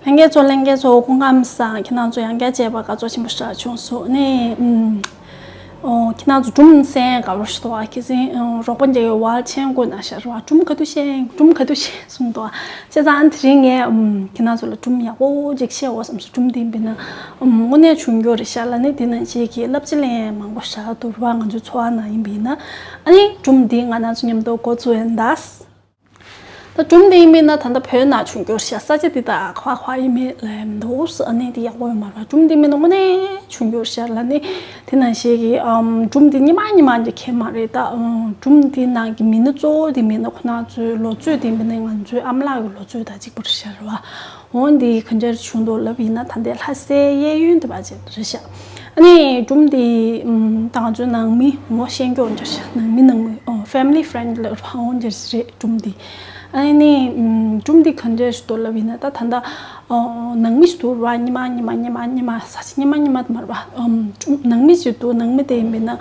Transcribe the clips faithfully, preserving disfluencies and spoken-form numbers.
ལྷན་རྒྱས་ཚོ་ལྷན་རྒྱས་ཚོ་སྐུ་ཁམས་བཟང་། ཁྱེད་རང་ཚོ་ཡང་བསྐྱར་མཇལ་བ་དགའ་ཚོར་ཆེན་པོ་ཞིག་བྱུང་སོང་ནས། ཨུམ། ཨོ། ཁྱེད་རང་ཚོ་སྒྲུང་གསན་དགའ་པོ་ཞིག་འདུག་ཨ། ཁྱེད་ཚོ་ཨོ། རོགས་པ་འདྲ་བའི་བར་ཆེན་དགོས་ན་ཤར་བ་སྒྲུང་ག་དུས་བཤད་སྒྲུང་ག་དུས་བཤད་གསུངས་འདུག་ཨ། བྱས་ཙང་དེ་རིང་ངས་ཨུམ། ཁྱེད་རང་ཚོ་ལ་སྒྲུང་ཡག་པོ་ཅིག་བཤད་འོ་བསམ་སོང་། སྒྲུང་དེ་ཡིན་པས་ན་ཨུམ། དངོས་གནས་བྱུང་རྒྱུ་རེད་ཤག་ལ་ནི་དེ་ནང་བཞིན་གྱི་བསླབ་བྱ་ལེན་མང་པོ་ཞིག་འདུག་ར། ང་ཚོའི་འཚོ་བ་ནང་ཡིན་པས་ན། ཨ་ནི་སྒྲུང་འདི་ང་རང་ཚོ་མཉམ་དུ་འགོ་བཙུགས་ཡིན་ད། ད་སྒྲུང་འདི་ཡིན་པས་ན་ད་ལྟ་བོད་ནང་བྱུང་རྒྱུ་རེད་ཤག། ས་ཆ་འདི་དག་ག་བ་ག་བ་ཡིན་མིན་ལབ་མི་འདུག་ཟེར། ཨ་ནི་འདི་ཡག་པོ་ཡོད་མ་རེད་པ། སྒྲུང་འདི་མིན་ན་དངོས་གནས་བྱུང་རྒྱུ་རེད་ཤག་ལ་ནི། དེ་ནང་བཞིན་གྱི་ཨམ། སྒྲུང་འདི་སྔོན་མ་སྔོན་མ་འདི་ཁེལ་མ་རེད་ད། ཨམ། སྒྲུང་འདི་ནང་གི་མི་སྣ་གཙོ་བོ་འདི་མིན་ན་ཁོ་རང་ཚོའི་ལོ་ཚོད་འདི་མིན་ན་ང་ཚོའི་ཨ་མ་ལགས་ཀྱི་ལོ་ཚོད་དང་གཅིག་པ་རེད་ཤག་རེད་པ། འོ་འདི་ག་འདྲ་བྱུང་འདུག་ལབ་ཡིན་ན་ད་ལྟའི་ལྷ་སའི་གཡས་གཡོན་དེ་བ་ཅིག་རེད་ཤག། ཨ་ནི་སྒྲུང་འདི་ཨམ། ད་ང་ཚོའི་ནང་མི་ངོ་ཤེས་མཁན་འདྲ་ཤག། ནང་མི་ནང་མི་ཨོ། family friend ལབ་ར་འོ་འདྲ་རེད་སྒྲུང་འདི། ཨ་ནི་ཨམ། སྒྲུང་འདི་ག་འདྲ་ཞིག་འདུག་ལབ་ཡིན་ན་ད་ད་ལྟ་ཨོ། ནང་མི་ཞིག་འདུག་ར། སྔོན་མ་སྔོན་མ་སྔོན་མ་སྔོན་མ་ས་ཆ་སྔོན་མ་སྔོན་མ་དེ་མ་རེད་པ། ཨམ། སྒྲུང་ནང་མི་ཞིག་འདུག། ནང་མི་དེ་ཡིན་པས་ན་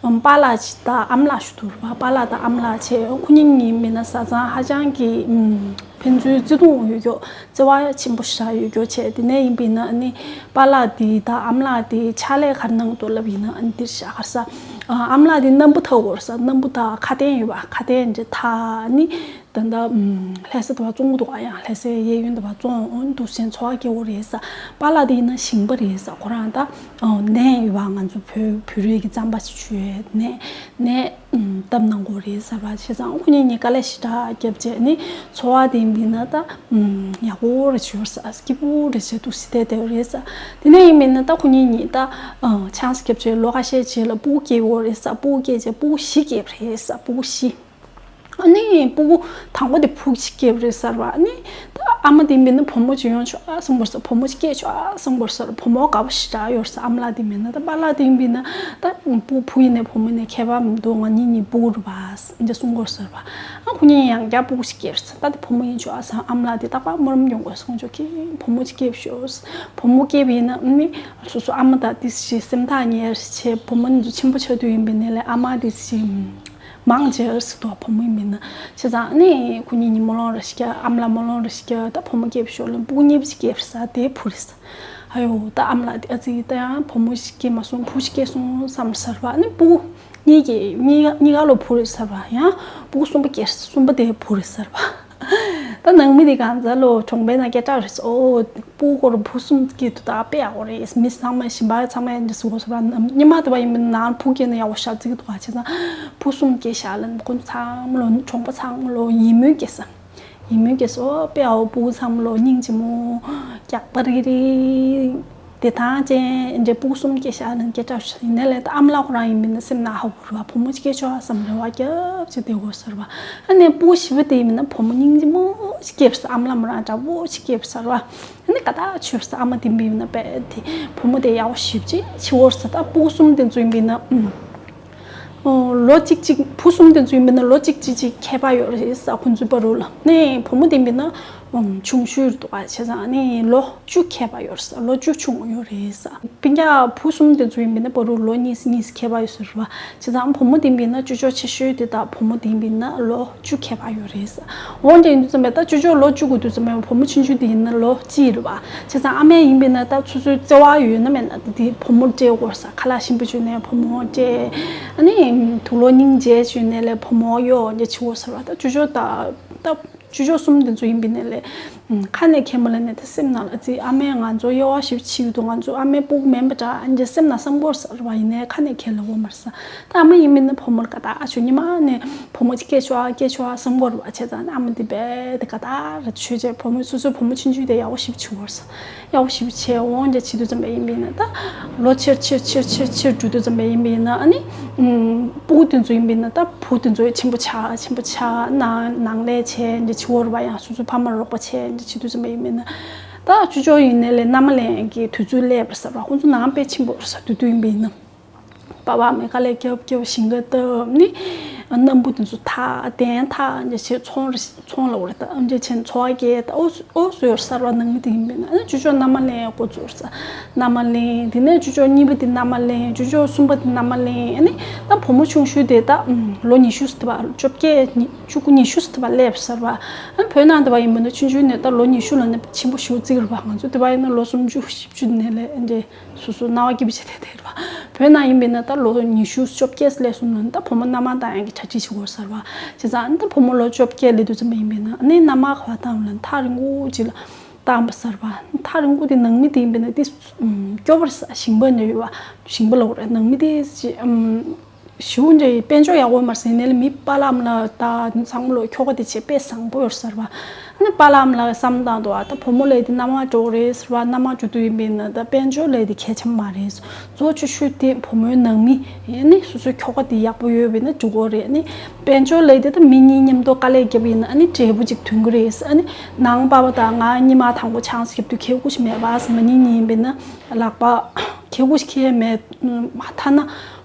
ཨམ། པཱ་ལགས་ཅིག་དང་ཨ་མ་ལགས་ཞིག་འདུག་ར། པཱ་ལགས་དང་ཨ་མ་ལགས་བྱས་ཁོ་གཉིས་ཡིན་པས་ན་བཟའ་ཚང་ཧ་ཅང་གི་ཨམ། ཕན་ཚུན་བརྩེ་དུང་ཡོད་རྒྱུ། བརྩེ་བ་ཆེན་པོ་ཞིག་ཡོད་རྒྱུ་བྱས། དེ་ནས་ཡིན་པས་ན་ཨ་ནི་པཱ་ལགས་དེ་དང་ཨ་མ་ལགས་དེ་ཕྱག་ལས་ག་རེ་གནང་འདུག་ལབ་ཡིན་ན་ཨ་ནི་འདིར་བཞག་ག་རེ་ཟ། ཨ་མ་ལགས་དེ་སྣམ་བུ་འཐག་གོ་རེད་ཟ། སྣམ་བུ་དང་ཁ་དན་ཡོད་པ། ཁ་དན་འདི་འཐག་ཨ་ནི་ད་ལྟ་ཨམ། ལྷ་ས་དེ་བ་བཙོང་གི་འདུག་ཨ། ཡང་ལྷ་སའི་གཡས་གཡོན་དེ་བ་བཙོང་འོང་འདུག་ཟེར་འཚོ་བ་སྐྱེལ་གོ་རེད་ཟ། པཱ་ལགས་དེ་ཡིན་ན་ཞིང་པ་རེད་ཟ། ཁོ་རང་ད་ཨོ། ནས་ཡོད་པ། ང་ཚོ་བོད་བོད་རིགས་ཀྱི་རྩམ་པ་ཞིག་མཆོད་ནས་ནས། ཨུམ། བཏབ་གནང་དགོས་རེད་ཟེར་བ། བྱས་ཙང་ཁོ་གཉིས་གཉིས་ཀ་ལས་ཞེ་དྲག་རྒྱབ་བྱས་ནི་འཚོ་བ་དེ་ཡིན་པས་ན་ད་ཨུམ། ཡག་པོ་རེ་བྱོས་ཟེར། སྐྱིད་པོ་རེ་བྱས་འདུག་སེ་བསྡད་བསྡད་རེད་ཟེར། དེ་ནས་ཡིན་པས་ན་ད་ཁོ་གཉིས་གཉིས་ད་ཨ། ཆང་ས་རྒྱབ་བྱས་ལོ་ཁ་ཤས་རྗེས་ལ་སྤུ་གུ་སྐྱེས་ཡོད་རེད་ཟེར། སྤུ་གུ་སྐྱེས་བྱས་སྤུ་གུ་བཞི་སྐྱེས་པ་རེད་ཟེར། སྤུ་གུ་བཞི། ཨ་ནི་སྤུ་གུ་དང་པོ་དེ་ཕྲུ་གུ་གཅིག་སྐྱེས་པ་རེད་ཟེར་བ། ཨ་ནི་ད་ཨ་མ་དེ་ཡིན་པས་ན་བུ་མོ་ཅིག་ཡོང་ཆོག་ཨ་བསམ་གོ་ཟེར། བུ་མོ་ཅིག་སྐྱེས་ཆོག་ཨ་བསམ་གོ་ཟེར། བུ་མོ་དགའ་པོ་ཞེ་དྲག་ཡོད་ཟེར། ཨ་མ་ལགས་དེ་ཡིན་པས་ན། ད་པཱ་ལགས་དེ་ཡིན་པས་ན་ད་བུ་བུ་ཡིན་ནའི་བུ་མོ་ཡིན་ནའི་ཁྱད་པར་མི་འདུག། ང་གཉིས་གཉིས་སྤུ་གུ་རེད་པ་འདི་གསུང་གོ་ཟེར་བ། ཨ་ཁོ་གཉིས་ཡང་བསྐྱར་སྤུ་གུ་ཅིག་སྐྱེས་པ་རེད་ཟེར། ད་དེ་བུ་མོ་ཡིན་ཆོག་ཨ་ཟེར། ཨ་མ་ལགས་དེ་རྟག་པར་སྨོན་ལམ་ཡོང་གོ་གསུང་ཆོག་གི་བུ་མོ་ཅིག་སྐྱེས་ཤོག། བུ་མོ་སྐྱེས་པ་ཡིན་ན་ཨ་ནི་སོ་སོ་ཨ་མ་དང་དེ་བཞིན་སེམས་ཐག་ཉེ་རེ་བྱས། བུ་མོ་འདི་ཚོ་ཆེན་པོ་ཆགས་དུས་ཡིན་པས་ན་ལས་ཨ་མ་དེ་བཞིན། མང་ཆེ་བ་ཞིག་འདུག་བུ་མོ་ཡིན་པས་ན། བྱས་ཙང་ནི་ཁོ་གཉིས་གཉིས་སྨོན་ལམ་རེ་ཞིག་བརྒྱབ། ཨ་མ་ལགས་སྨོན་ལམ་རེ་ཞིག་བརྒྱབ། ད་བུ་མོ་སྐྱེས་པ་ཤོག་ལབ། སྤུ་གུ་གཉིས་པ་ཅིག་སྐྱེས་པ་རེད་ཟེར། དེ་བུ་རེད་ཟེར། ཨ་ཡོ། ད་ཨ་མ་ལགས་དེ་ཨ་ཙི་ད་ཡང་བུ་མོ་ཞིག་སྐྱེས་མ་སོང་། བུ་ཞིག་སྐྱེས་སོང་བསམ་ཟེར་བ། ཨ་ནི་སྤུ་གུ་གཉིས་ཀྱི་གཉིས་ཀ་གཉིས་ཀ་ལོ་བུ་རེད་ཟེར་བ། ཡང་སྤུ་གུ་གསུམ་པ་སྐྱེས། གསུམ་པ་དེ་བུ་རེད་ཟེར་བ། ད་ནང་མི་དེ་གང་ཟག་ལོ་གྲོང་པའི་ནང་སྐད་གྲགས་རེད་ཟེར། ཨོ། སྤུ་གུ་སྐོར་བུ་གསུམ་སྐྱེས་འདུག། ད་དཔེ་ཡག་པོ་རེད། མི་ཚང་མས་གཞན་པ་ཚང་མས་འདི་ཟེར་གོ་ཟེར་བ། སྔོན་མ་དེ་བ་ཡིན་པས་ན་ནང་བུ་སྐྱེས་ན་ཡག་པོ་ཞེ་དྲག་བརྩི་གི་འདུག་ག་བྱས་ཙང་བུ་གསུམ་སྐྱེས་ཤག་ལབ། ཁོ་ཚང་མ་ལོ་གྲོང་པ་ཚང་མ་ལོ་ཡིད་སྨོན་སྐྱེས་ས། ཡིད་སྨོན་སྐྱེས་སོ། དཔེ་ཡག་པོ། སྤུ་གུ་ཚང་མ་ལོ་སྙིང་རྗེ་མོ་སྐྱག་པ་རིག་རིག་བདེ་ཐང་ཅན་འདྲ། སྤུ་གུ་གསུམ་སྐྱེས་ཤག་ལབ་སྐད་གྲགས་ཡིན་ནའི་ལས། ད་ཨ་མ་ལགས་ཁོ་རང་ཡིན་པས་ན་སེམས་ནང་ཧ་གོ་རེད་བ། བུ་མོ་གཅིག་སྐྱེས་ཆོག་བསམ་རེ་བ་རྒྱབ་བྱས་བསྡད་གོ་ཟེར་བ། ཨ་ནི་སྤུ་གུ་བཞི་པ་དེ་ཡིན་པས་ན་བུ་མོ་སྙིང་རྗེ་མོ་ཞིག་སྐྱེས་པ་རེད་ཟེར། ཨ་མ་ལགས་མོ་རང་འདྲ་པོ་ཞིག་སྐྱེས་པ་རེད་ཟེར་བ། ཨ་ནི་དགའ་ཐག་ཆོད་ཟེར། ཨ་མ་དེ་ཡིན་པས་ན་དཔེ་དེ་བུ་མོ་དེ་ཡག་པོ་ཞེ་པོ་ཅིག་བྱེད་ཀྱི་ཡོད་རེད་ཟེར། ད་སྤུ་གུ་གསུམ་དེ་ཚོ་ཡིན་པས་ན། ཨུམ། ཨོ། ལོ་གཅིག་གཅིག། བུ་གསུམ་དེ་ཚོ་ཡིན་པས་ན་ལོ་གཅིག་གཅིག་གཅིག་ཁྱད་པར་ཡོད་རེད་ཟེར། ཁོང་ཚོའི་བར་དུ་ལ་ནས་བུ་མོ་དེ་ཡིན་པས་ན། ཨུམ། ཆུང་ཤོས་རེད་འདུག་ག་བྱས་ཙང་ནི་ལོ་བཅུ་ཁྱད་པར་ཡོད་རེད་ཟེར། ལོ་བཅུ་ཆུང་ཡོད་རེད་ཟེར། སྤུན་ཀྱག་བུ་གསུམ་དེ་ཚོ་ཡིན་པས་ན་བར་དུ་ལོ་གཉིས་གཉིས་ཁྱད་པར་ཡོད་ཟེར་བ། བྱས་ཙང་བུ་མོ་དེ་ཡིན་པས་ན་ཅོ་ཅོ་ཆེ་ཤོས་དེ་དང་བུ་མོ་དེ་ཡིན་པས་ན་ལོ་བཅུ་ཁྱད་པར་ཡོད་རེད་ཟེར། འོན་ཀྱང་ཡིན་དུས་ཙམ་པས་ད་ཅོ་ཅོ་ལོ་བཅུ་དགུ་དུས་ཙམ་པས་བུ་མོ་ཆུང་ཆུང་དེ་ཡིན་ན་ལོ་གཅིག་རེད་བ། བྱས་ཙང་ཨ་མས་ཡིན་པས་ན་ད་སོ་སོའི་བརྩེ་བ་ཡོད་ན་མེད་ན་ད་དེ་བུ་མོར་སྤྲད་དགོས་ཟེར། ཁ་ལག་ཞིམ་པོ་བྱུང་ནས་བུ་མོར་སྤྲད། ཨ་ནི་དུག་ལོག་སྙིང་རྗེ་བྱུང་ནས་ལས་བུ་མོར་གཡོག་འདི་བྱེད་དགོས་ཟེར་བ། ད་ཅོ་ཅོ་ད་ད་ཅོ་ཅོ་གསུམ་དེ་ཚོ་ཡིན་པས་ན་ལས། ཁ་ནས་ཁས་མ་ལེན་ནས་ད་སེམས་ནང་ལ་ཨ་ཙི་ཨ་མས་ང་ཚོ་གཡོ་བ་ཞིབ་བྱེད་ཀྱི་འདུག། ང་ཚོ་ཨ་མའི་སྤུ་གུ་མིན་པ་འདྲ་འདི་སེམས་ནང་བསམ་གྱི་ཡོད་རེད་ཟེར་བ། ཡིན་ནའི་ཁ་ནས་ཁས་ལེན་གྱི་ཡོད་མ་རེད་ཟེར། ད་ཨ་མ་ཡིན་མིན་ན་བུ་མོ་ལ་དགའ་ཐག་ཆོད། ཉི་མ་ནས་བུ་མོ་ཅིག་སྐྱེས་ཆོག་ཨ་སྐྱེས་ཆོག་ཨ་བསམ་གྱི་ཡོད་རེད་བ། བྱས་ཙང་ཨ་མ་འདི་རྦད་དེ་དགའ་ཐག་རེད་ཆོད་བྱས། བུ་མོ་སོ་སོའི་བུ་མོ་ཆུང་ཆུང་དེ་ཡག་པོ་ཞིབ་བྱེད་དགོས་རེད་ཟེར། ཡག་པོ་ཞིབ་བྱས། འོ་འདྲ་བྱེད་དུས་ཙམ་པ་ཡིན་པས་ན་ད་ལོ་ཆེར་ཆེར་ཆེར་ཆེར་ཆེར་འགྲོ་དུས་ཙམ་པ་ཡིན་པས་ན། ཨ་ནི་ཨུམ། སྤུ་གུ་དེ་ཚོ་ཡིན་པས་ན་ད་བུ་དེ་ཚོ་ཆེན་པོ་ཆགས་ཆེན་པོ་ཆགས། ནང་ནང་ལས་བྱས་འདི་བྱེད་དགོས་རེད་བ། ཡང་སོ་སོའི་ཕ་མར་རོགས་པ་བྱས་འདི་བྱེད་དུས་ཙམ་པ་ཡིན་པས་ན། ད་ཅོ་ཅོ་ཡིན་ནའི་ལས་མནའ་མ་ལེན་གྱི་དུས་ཚོད་སླེབས་པ་རེད་ཟེར་བ། ཁོང་ཚོ་ནང་དཔེ་ཆེན་པོ་རེད་ཟེར། དུས་དུས་ཡིན་པས་ན། པ་ཕ་མས་དཀའ་ལས་རྒྱབ་རྒྱབ་ཞིང་ཁ་བཏབ་ནི། སྣམ་བུ་དེ་ཚོ་ཐག་གདན་ཐག་འདྲ་བྱས་ཚོང་ར་ཚོང་ལ་འོ་རེད་ད། འདྲ་བྱས་ཚོང་བ་སྐྱེལ་ད། ཨོ་ཨོ་སུ་ཡོད་གསར་བ་ནང་མི་དེ་ཡིན་པས་ན། ཨ་ནི་ཅོ་ཅོ་མནའ་མ་ལེན་འགོ་བཙུགས་ས། མནའ་མ་ལེན། དེ་ནས་ཅོ་ཅོ་གཉིས་པ་དེ་མནའ་མ་ལེན། ཅོ་ཅོ་གསུམ་པ་དེ་མནའ་མ་ལེན། ཨ་ནི་ད་བུ་མོ་ཆུང་ཤོས་དེ་ད་ལོ་ཉི་ཤུ་ཙམ་དེ་བ་བཅོ་བརྒྱད་བཅུ་དགུ་ཉི་ཤུ་ཙམ་དེ་བ་སླེབས་གསར་བ། ཨ་ནི་བོད་ནང་དེ་བ་ཡིན་པས་ན་ཆུང་ཆུང་ནས་ད་ལོ་ཉི་ཤུ་ལ་ནི་ཆེན་པོ་ཞེ་པོ་བརྩི་གི་རེད་བ། ང་ཚོ་དེ་བ་ཡིན་ན་ལོ་སུམ་ཅུ་བཞི་བཅུ་ནས་ལས་འདྲ། སོ་སོ་སྣང་བ་སྐྱིད་པོ་བྱས་ཏེ་བསྡད་རེད་བ། བོད་ནང་ཡིན་པས་ན་ད་ལོ་ཉི་ཤུ་བཅོ་བརྒྱད་སླེབས་སོང་ན་ད་བུ་མོ་མནའ་མ་བཏང་ཡག་གི་གྲ་སྒྲིག་བྱེད་དགོས་གསར་བ། བྱས་ཙང་ཨ་ནི་ད་བུ་མོ་ལོ་བཅོ་བརྒྱད་སླེབས་དུས་ཙམ་པ་ཡིན་པས་ན་ཨ་ནི་མནའ་མ་ག་པར་བཏང་ལ་ཐག་རིང་པོ་ཅིག་ལ་བཏང་བ་གསར་བ། ཐག་རིང་པོ་དེ་ནང་མི་དེ་ཡིན་པས་ན་དེ་སྐྱོ་པོ་རེད་ས། ཞིང་པ་འདྲ་ཡོད་བ། ཞིང་པ་ལོག་རེད། ནང་མི་དེ་ཅི་ཞེ་པོ་འདྲ་དཔལ་འབྱོར་ཡག་པོ་མ་རེད་ཟེར་ནས་ལ། མི་པཱ་ལགས་ཨ་མ་ལགས་ད་ཚང་མ་ལོ་ཁྱོ་ག་དེ་བྱས་དཔེ་བཟང་པོ་ཡོད་གསར་བ། ཨ་ནི་པཱ་ལགས་ཨ་མ་ལགས་བསམ་བཏང་འདུག་ཨ་ད་བུ་མོ་ལས་དེ་མནའ་མ་འགྲོ་གི་རེད་ཟེར་བ། མནའ་མ་འགྲོ་དུས་ཡིན་པས་ན་ད་དཔལ་འབྱོར་ལས་དེ་གལ་ཆེན་མ་རེད། གཙོ་ཆེ་ཤོས་དེ་བུ་མོའི་ནང་མི། ཨ་ནི་སོ་སོའི་ཁྱོ་ག་དེ་ཡག་པོ་ཡོད་པས་ན་འགྲོ་གི་རེད། ཨ་ནི་དཔལ་འབྱོར་ལས་དེ་ད་མི་གཉིས་མཉམ་དུ་དཀའ་ལས་བརྒྱབ་ཡིན་ན་ཨ་ནི་འབྲས་བུ་ཅིག་ཐོན་གི་རེད། ཨ་ནི་ནང་པ་ཕ་དང་ང་གཉིས་མ་དང་པོ་ཆང་ས་བརྒྱབ་དུས་ཁེ་གུ་ཞིག་མེད་པ་ཟེར། ང་གཉིས་གཉིས་ཡིན་པས་ན་ལག་པ་ཁེ་གུ་ཞིག་ཁེ་མེད། ཐ་ན།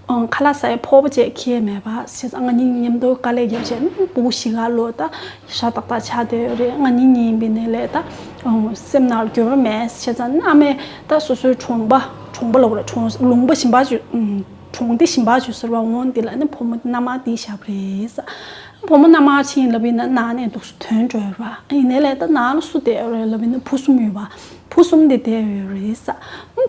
ཨང་། ཁ་ལག་ཟ་ཡའི་ཕོར་པ་བཅས་ཁྱེར་མེད་པ་ཞེས། ང་གཉིས་མཉམ་དུ་དཀའ་ལས་བརྒྱབ་བྱས་ཕྲུ་གུ་བཞི་ག་ལོ་ད་ཤ་སྟག་སྟག་ཆགས་བསྡད་ཡོད་རེད། ང་གཉིས་གཉིས་ཡིན་པའི་ནས་ལས་ད་ཨང་། སེམས་ནང་འགྱོད་པ་མེད་བྱས་ཙང་། ཨ་མས་ད་སོ་སོའི་གྲོང་པ་གྲོང་པ་ལབ་དགོས་རེད། གྲོང་ལུང་པ་ཞིང་པ་ཅིག་ཨང་། གྲོང་སྡེ་ཞིང་པ་ཅིག་ཟེར་བ་འོང་། འདི་ལ་ནི་བུ་མོ་མནའ་མ་འདི་བཞག་པ་རེད་ས། བུ་མོ་མནའ་མ་ཕྱིན་ལབ་ཡིན་ན་ནང་ནས་འདུག་སེ་ཐོན་འགྲོ་ཡོད་རེད་བ། ཡིན་ནའི་ལས་ད་ནང་ལ་སུ་བསྡད་ཡོད་རེད་ལབ་ཡིན་ན་བུ་གསུམ་ཡོད་བ། བུ་གསུམ་དེ་བསྡད་ཡོད་རེད་ས།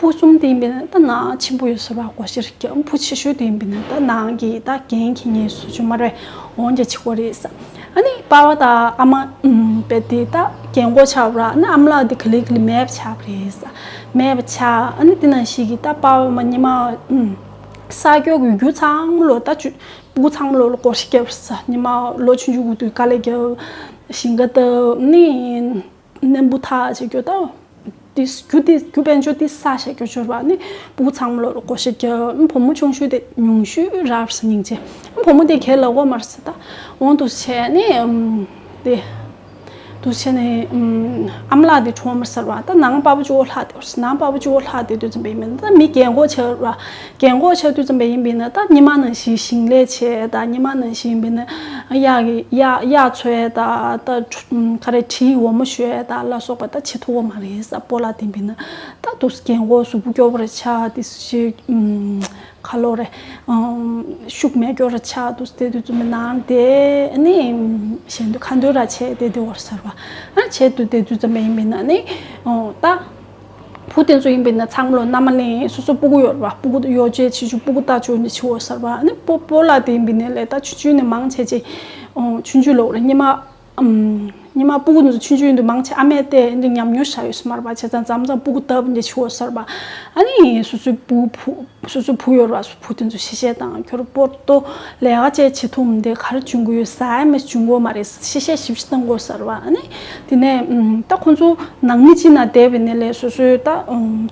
བུ་གསུམ་དེ་ཡིན་པས་ན་ད་ནང་ཆེན་པོ་ཡོད་ས་ར་སྒོ་ཤེར་རྒྱབ། བུ་ཆེ་ཤོས་དེ་ཡིན་པས་ན་ད་ནང་གི་ད་འགན་འཁྱེར་མཁན་སུ་ཆུ་མ་རེད། འོང་རྒྱ་ཆེ་བོ་རེད་ས། ཨ་ནི་པ་ཕ་དང་ཨ་མ་ཨུམ་པས་དེ་ད་རྒན་གོག་ཆགས་པ་ར། ཨ་ནི་ཨ་མ་ལགས་དེ་ག་ལེ་ག་ལེ་མེད་པ་ཆགས་པ་རེད་ས། མེད་པ་ཆགས། ཨ་ནི་དེ་ནང་བཞིན་གྱི་ད་པ་ཕ་མ་གཉིས་མ་ཨུམ་ས་སྐྱོ་གི་རྒྱུ་ཚང་མ་ལོ་ད་ཆུ་སྤུ་གུ་ཚང་མ་ལོ་ལ་སྒོ་ཤེར་རྒྱབ་ས། གཉིས་མ་ལོ་ཆུང་ཆུང་གི་དུས་དཀའ་ལས་རྒྱབ། ཞིང་ཁ་བཏབ། ཨ་ནི། སྣམ་བུ་ཐག་བྱེད་རྒྱུ་ད། དེ་རྒྱུ་དེ་རྒྱུ་དཔལ་འབྱོར་དེ་ས་བྱེད་རྒྱུ་འབྱོར་བ་ནི་སྤུ་གུ་ཚང་མ་ལོ་སྒོ་ཤེར་རྒྱབ། བུ་མོ་ཆུང་ཤོས་དེ་ཉུང་ཤོས་རག་སྙིང་རྗེ། བུ་མོ་དེ་གལ་ལ་གོ་མ་རེད་ས། ད་འོང་དུ་བྱས་ནས་དེ་དུ་བྱས་ནས་ཨ་མ་ལགས་དེ་གྲོངས་མ་ཟེར་བ། ད་ནང་པ་ཕ་གཅིག་པོ་ལྷག་དེ་ནང་པ་ཕ་གཅིག་པོ་ལྷག་དེ་དུས་ཙམ་པ་ཡིན་མིན། ད་མི་རྒན་གོག་ཆགས་ར། རྒན་གོག་ཆགས་དུས་ཙམ་པ་ཡིན་པས་ན་ད་ཉི་མ་ནང་བཞིན་ཞིང་ལས་བྱས། ད་ཉི་མ་ནང་བཞིན་ཡིན་པས་ན་གཡག་གི་གཡག་གཡག་འཚོ་ཡས། ད་ད་ག་རེ་དྲིའི་འོ་མ་བཞོ་ཡས་ད་ལ་སོགས་པ་ད་བྱེད་ཐུབ་ཀྱི་མ་རེད་ས། སྤོ་ལགས་དེ་ཡིན་པས་ན་ད་དུ་རྒན་གོག་གཟུགས་པོ་སྐྱོ་པོ་རེ་ཆགས། དེ་ཞིག་ཁ་ལོ་རེ་ཤུགས་མེད་སྐྱོ་རེ་ཆགས། དུ་དེ་དུས་ཙམ་པའི་ནང་དེ་ནི་གཞན་དུ་ཁ་འདོན་ར་བྱས་དེ་དེ་བར་ཟེར་བ། ཨ་བྱས་དུས་དེ་དུས་ཙམ་པ་ཡིན་པས་ན་ནི་ད། བུ་དེ་ཚོ་ཡིན་པས་ན་ཚང་མ་ལོ་མནའ་མ་ལེན། སོ་སོ་སྤུ་གུ་ཡོད་རེད་བ། སྤུ་གུ་ཡོ་བྱད་ཆེ་ཆུང་སྤུ་གུ་ལྟ་ཆོག་ནི་ཆེ་བོ་ཟེར་བ། ཨ་ནི་སྤོ་སྤོ་ལགས་དེ་ཡིན་པས་ན་ལས་ད་ཆུང་ཆུང་ནས་མང་ཆེ་ཆེ་ཆུང་ཆུང་ལོ་རེད། ཉི་མ་ཉི་མ་སྤུ་གུ་འདི་ཚོ་ཆུང་ཆུང་ཡིན་དུས་མང་ཆེ་ཨ་མས་བལྟས་འདི་ཉམས་མྱོང་བཞག་ཡོད་ས་མ་རེད་བ། བྱས་ཙང་མཚམས་མཚམས་སྤུ་གུ་སྟབས་འདི་ཆེ་བོ་ཟེར་བ། ཨ་ནི་སོ་སོའི་སྤུ་གུ་བུ། སོ་སོའི་བུ་ཡོད་ར། སོ་བུ་དེ་ཚོ་ཤེས་བཤད་བཏང་། ཁྱོད་རང་པོར་ཏོ་ལས་ཀ་བྱས་བྱེད་ཐུབ་མི་འདི་ག་རེ་བྱུང་གི་ཡོད། ཟ་ཡ་མེད་བྱུང་གི་ཡོད་མ་རེད། ཤེས་བཤད་ཞིབ་ཞིབ་གཏང་དགོས་ཟེར་བ། ཨ་ནི་དེ་ནས་ད་ཁོང་ཚོ་ནང་མི་གཅིག་ན་བསྡད་པའི་ནས་ལས་སོ་སོའི་ད་